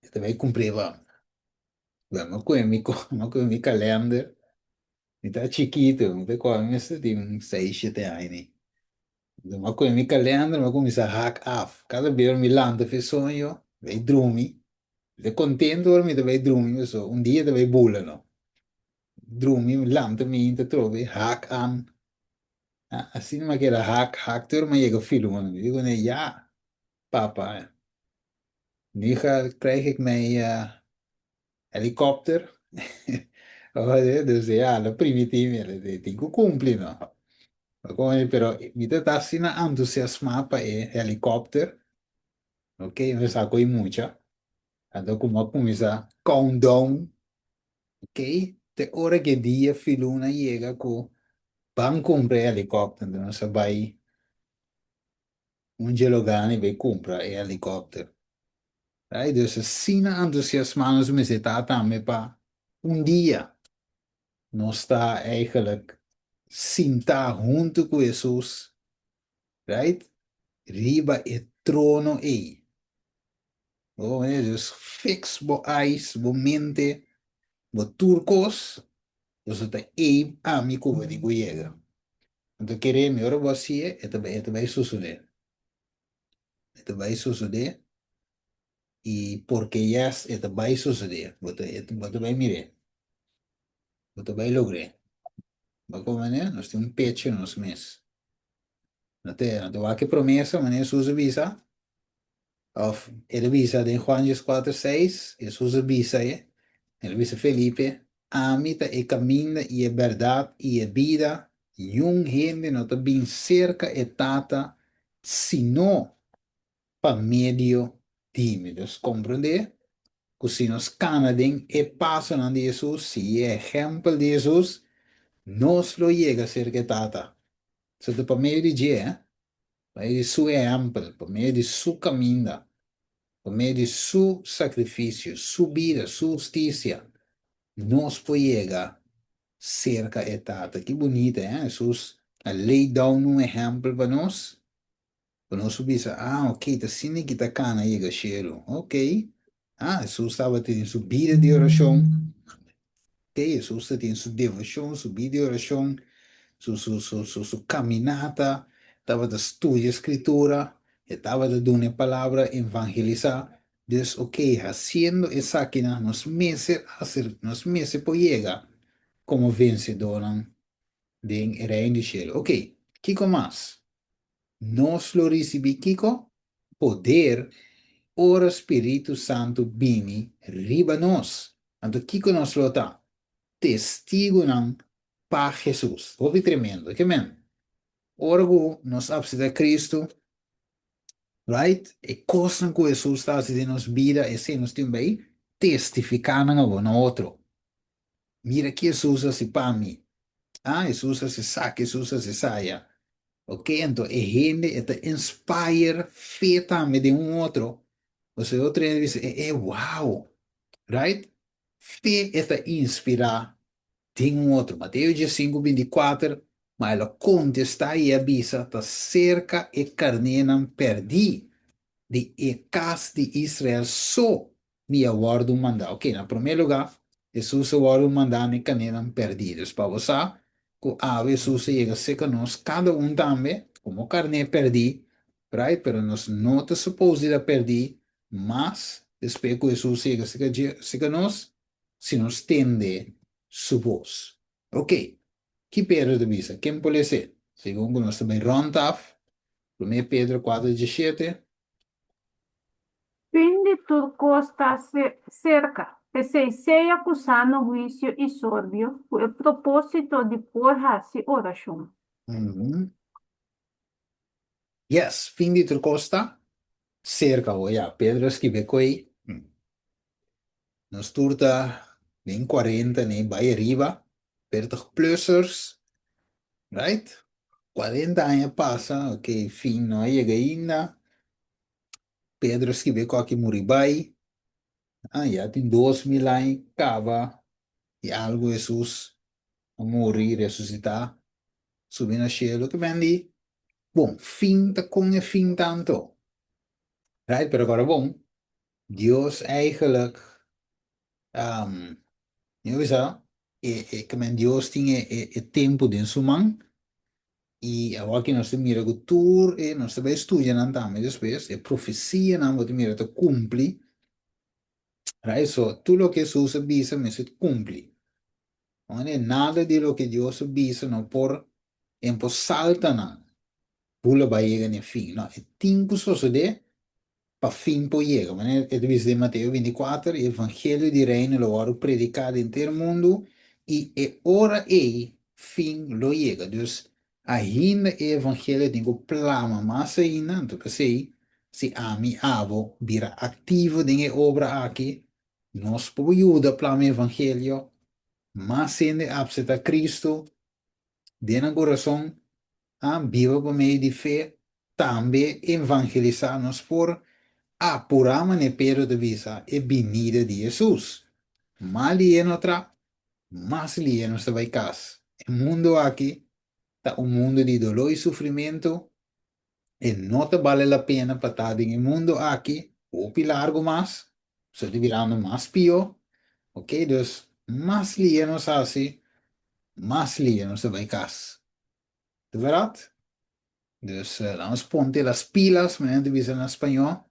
e ta bai kumpr'é pa mi. Bueno, mi a kohe mi mi a kohe mi kalènder. Mi ta chikitu, mi ta kòrda mi mester tin un seis shete aña. Mi a kohe mi kalender, mi a kuminsá hak af. Kada bes mi lanta for e soño, bai drumi. Mi ta kontentu ora mi ta bai drumi pasobra un dia ta bai bula no. Drumi, mi lanta mi hinta atrobe, hak an. Asina mi a keda hak, hak te ora mi a yega filuna. Mi di kuné, ya, papa, nu krijg ik mijn helikopter. Dus ya, lo primiti mi, tin ku kumpli no. Pero mi ta ta asina entusiasmá pa e helikopter. Ok, mi sa ku e mucha. Anto ku mi a kuminsá countdown, ok, te ora ku e dia filuna yega ku ban kumpra e helikòpter, anto nos a bai un dje lugá i bai kumpra e helikòpter. Right? Dus asina entusiasmá nos mester ta tambe pa un dia nos ta eigenlijk sintá huntu ku Hesus, right? Riba e trono ei. Bo mester dus fix bo eyes, bo mente, bo tur kos, pasobra ta ei ami ku bo tin ku yega. Anto kere mi ora bo hasié, e ta e ta bai sosodé. E ta bai sosodé i porque yes e ta bai sosodé. Bo ta e bo ta bai mir'é. Bo ta bai logr'é. Bo komo manera? Nos tin un pecho nos mes. No te no te wak e promesa manera Hesus a bisa. Of el a bisa den Juan dieskuater seis, Hesus a bisa e, el a bisa Felipe, Ami ta e kaminda i e bèrdat i e bida, niun hende no ta bin serka e Tata sino pa medio di mi. Dus komprendé ku si nos kana den e pasonan di Hesus, sigui e ehèmpel di Hesus, nos lo yega serka e Tata. So ta pa medio di dje, eh? Pa medio di su ehèmpel, pa medio di su kaminda, pa medio di su sakrifisio, su bida, su hustisia, nos por yega serka e Tata. Ki bunita, eh? Hesus a lay down un ehèmpel pa nos, pa nos por bisa, ah, ok, ta asina ki ta kana yega shelu. Ok. Ah, Hesus tabatin su bida di orashon. Ok, Hesus ta tin su devoshon, su bida di orashon, su su su su su kaminata, tabata studia Skritura, e tabata duna e palabra, evangelisá. Dus ok, hasiendo esakinan nos mester haser, nos mester por yega komo vensedónan den e Reino di Shelu. Ok, kiko mas? Nos lo risibí kiko? Poder ora Spiritu Santu bini riba nos. Anto kiko nos lo ta? Testigunan pa Hesus. Hopi tremendo, ke men? Ora ku nos apseptá Kristu, right? E kosnan ku Hesus ta hasi den nos bida, esei nos tin bai testifiká nan awor na otro. Mira ki Hesus a hasi pa mi. Ah, Hesus a hasi esaki, Hesus a hasi esaya. Ok, anto e hende e ta inspire fe tambe den un otro. Pasobra e otro hende bisa, e, e, wow! Right? Fe e ta inspirá den un otro. Mateo diesinku, bintikuater, Ma el a kontestá i a bisa, Ta serka e karnénan pèrdí di e kas di Israel so mi a wòrdu mandá. Ok, na promé lugá, Hesus a wòrdu mandá na e kanénan pèrdí. Dus pa bo sa ku awe Hesus a yega serka nos, kada un tambe, komo karné pèrdí, right? Pero nos no ta supos di ta pèrdí mas despues ku Hesus yega serka dje, serka nos, si nos tende su bos. Ok, ki Pedro ta bisa? Ken por les'é? Segun ku nos ta bai rònt af, Promé Pedro kuater diesshete. Fin di tur kos ta serka, p'esei sea ku sano huisio i sorbio ku e propósito di por hasi orashon. Yes, fin di tur kos ta serka ho. Ya, Pedro a skibi ku ei. Nos tur ta den kuarenta nei bai ariba, veertig plussers, right? Kuarenta aña pasa, ok, fin no a yega ainda. Pedro a skibi ku aki muri bai. Ah, ya tin 2000 aña kaba di algu Hesus a muri, resusitá, subi na shelu. Ke men di, bon, fin ta kon e fin tanto? Right? Pero kòrda bon, Dios eigenlijk, um, mi a bisa, e, e, ke men Dios tin e, e, e tempu den su man, i awor aki nos ta mira ku tur e, nos ta bai studia nan tambe despues, e profesianan bo ta mira ta kumpli, right? So, tur loke Hesus a bisa mester kumpli. One, nada di loke Dios a bisa no por, e no por salta nan, bula bai yega na e fin. No, e tin ku sosodé pa fin por yega. Manera e ta bisa den Mateo 24, e evangelio di reino lo wòrdu prediká den henter mundu i e ora ei fin lo yega. Dus, ainda e evangelio tin ku plama mas ainda, anto p'esei Si ami, abo bira aktivo den e obra aki, nos por yuda plama evangelio, mas hende apseptá Kristu den nan kurason, a biba pa medio di fe, tambe evangelisá. Nos por apurá manera Pedro ta bisa e binida di Hesus. Mas lihe no tra, mas lihe nos ta bai kas. E mundu aki ta un mundu di doló i sufrimentu. E no ta bale la pena pa ta den e mundu aki hopi largu mas, so ta birando mas pió. Ok, dus mas lihe nos hasi, mas lihe nos ta bai kas. Ta bèrdat? Dus laat nos ponte las pilas, manera nan ta bisa na spañó.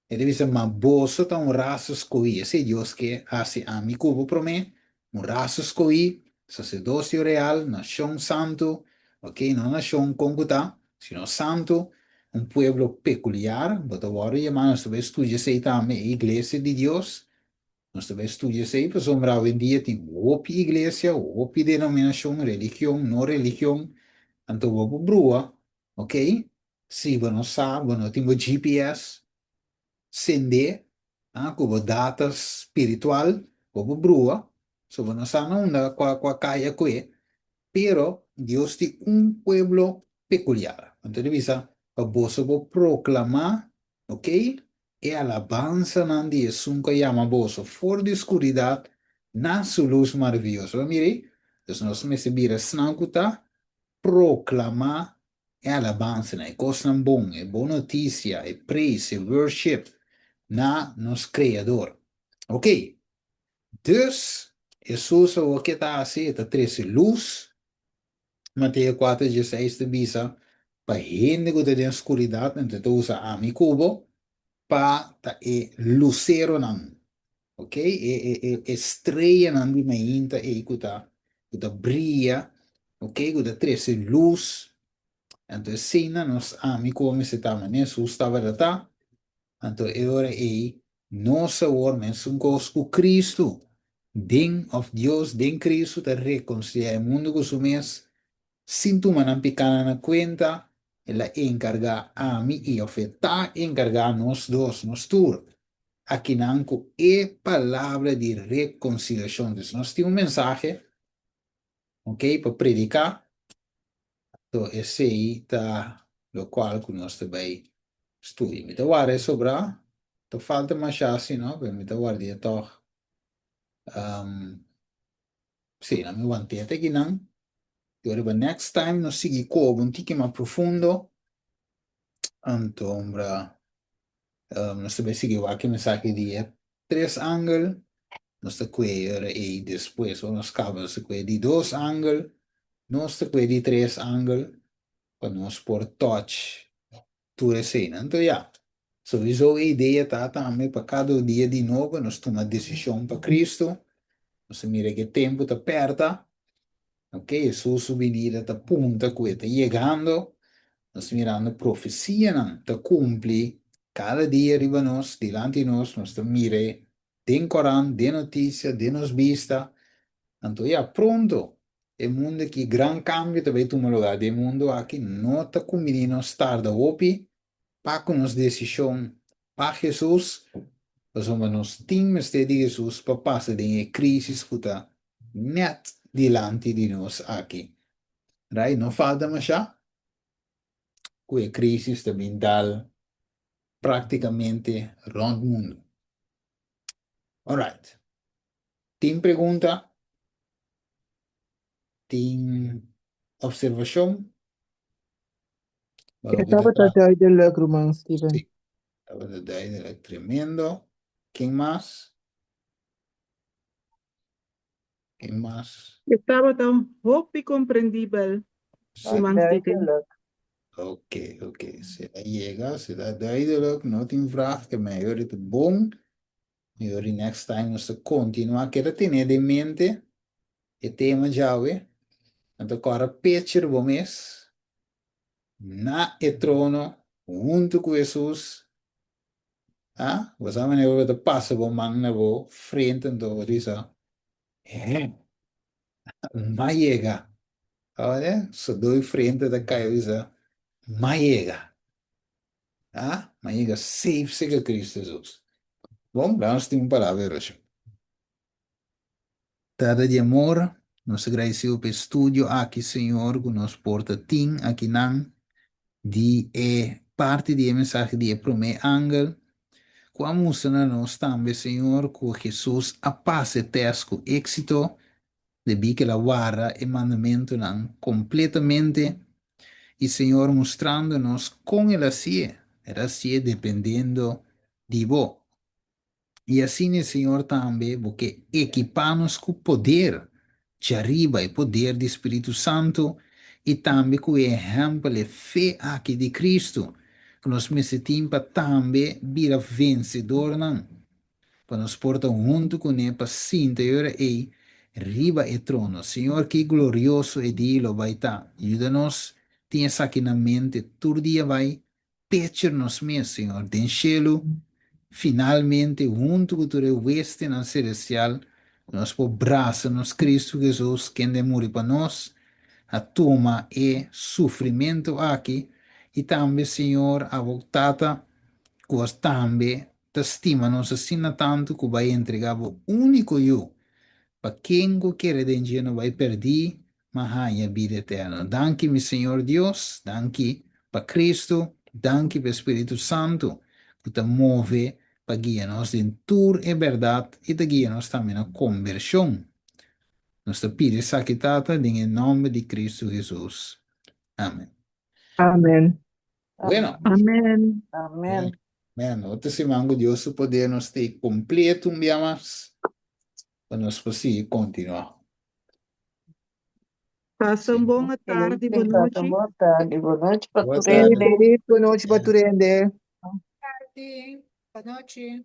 E ta bisa, Ma boso ta un rasa skohí. Esei Dios ke hasi ami ku bo promé, un rasa skohí, saserdosio real, nashon santu, ok, no nashon kon ku ta, sino santu, un pueblo pekuliar, bo ta wòrdu yamá, nos ta bai studia esei tambe, e iglesia di Dios, nos ta bai studia esei pasobra awendia tin hopi iglesia, hopi denominashon, religion, no religion, anto bo por brua, ok, Si bo no sa, bo no tin bo GPS sendé, ah, ku bo data spiritual, bo por brua, so bo no sa na unda kua kua kaya kue, pero Dios tin un pueblo pekuliar. Anto ta bisa pa boso por proklamá, ok, e alabansanan di esun ku a yama boso for di skuridat na su lus maravioso. Bo mira ei? Dus nos mester bira esnan ku ta proklamá e alabansanan, e kosnan bon, e bon notisia, e praise, e worship na nos Kreador. Ok, dus Hesus awor ke ta hasi? E ta trese lus. Mateo kuater dieseis ta bisa, Pa hende ku ta den skuridat, anto e ta usa ami ku bo, pa ta e luseronan, ok, e e e e streanan di mainta ei ku ta ku ta bria, ok, ku ta trese lus. Anto esei-nan nos ami ku bo mester ta manera Hesus tabata ta. Anto e ora ei nos awor mesun kos ku Kristu den òf Dios den Kristu ta rekonsiliá e mundu ku su mes sin tuma nan pikánan na kuenta, el a enkargá ami i òf e ta enkargá nos dos, nos tur, akinan ku e palabra di rekonsiliashon. Dus nos tin un mensahe, ok, pa prediká, anto esei ta lokual ku nos ta bai studia. Mi ta warda e sobrá, ta falta mashá si no, pero mi ta ward'é tòg. Sí, nan mi want'é te akinan. Yo riba next time nos sigui koba un tiki mas profundo. Anto ombra nos ta bai sigui wak e mensahe di e tres angel. Nos ta kue e ora ei despues ora nos kaba nos ta kue di dos angel. Nos ta kue di tres angel pa nos por touch tur eseinan. Anto ya, souiso e idea ta tambe pa kada dia di nobo nos tuma desishon pa Kristu. Nos ta mira ku e tempu ta pèrta, ok, Hesus su binida ta punta ku e ta yegando. Nos ta mirando profesianan ta kumpli kada dia riba nos, dilanti nos, nos ta mira e den korant, den notisia, den nos bista. Anto ya, pronto e mundu aki, gran kambio ta bai tuma lugá den e mundu aki. No ta kumbiní nos tarda hopi pa ku nos desishon pa Hesus, pasobra nos tin mester di Hesus pa pasa den e krísis ku ta nèt dilanti di nos aki. Right? No falta mashá ku e krísis ta bin dal práktikamente rònt mundu. Alright. Tin pregunta? Tin observashon? E tabata duidelijk, ruman Steven. Sí, tabata duidelijk. Tremendo. Ken mas? Ken mas? E tabata hopi komprendibel, ruman Steven. Ok, ok. Si a yega, si ta duidelijk, no tin vraag, ke mei ori ta bon. Mi ori next time nos ta kontinuá. Keda tene den mente e tema djawe. Anto kòrda pecher bo mes na e trono huntu ku Hesus. Ah, bo sa manera bo ta pasa bo man na bo frente anto bo bisa, Hè, m'a yega. Awor, sodó e frente ta kai bisa, M'a yega. Ah, m'a yega safe serka Kristu Hesus. Bon, laga nos tin un palabra di orashon. Tata di amor, nos ta gradisido pa e studio aki, Señor, ku nos por ta tin akinan di e parti di e mensahe di e promé angel, ku a mustra na nos tambe, Señor, ku Hesus a pasa e tèst ku éksito, debí ku el a warda e mandamentunan kompletamente, i Señor mustrando nos kon el a hasié, el a hasié dependiendo di bo. I asina e Señor tambe bo ke ekipá nos ku poder djariba, e poder di Spiritu Santu, i tambe ku e ehèmpel, e fe aki di Kristu, ku nos mester tin pa tambe bira vensedornan, pa nos por ta huntu kuné pa sinta e ora ei riba e trono. Señor, ki glorioso e dia lo bai ta! Yuda nos tin esaki na mente tur dia bai Picture nos mes, Señor, den shelu, finalmente huntu ku tur e huestenan selestial, nos por brasa nos Cristo Jesus, kende a muri pa nos, a tuma e sufrimentu aki, i tambe, Señor, abo Tata, ku a tambe ta stima nos asina tantu ku bai entrega bo úniko Yu, pa ken ku kere den dje no bai pèrdí, Ma haña bida eterno. Danki mi Señor Dios, danki pa Cristo, danki pa e Spiritu Santu cu ta move pa guia nos den tur e berdad y ta guia nos tambe na conversion. Nos ta pidi esaki Tata den e nomber di Cristo Jesus. Amen. Amen. Bueno. Amen. Amen. Amen. Otro siman cu Dios su poder nos ta completo un bia mas pa nos por sigui continua. Pasa un bon tardi, bon nochi. Bon tardi, bon nochi pa Boa tur tarde. hende. Feliz bon nochi pa tur hende. Tardi, bon nochi.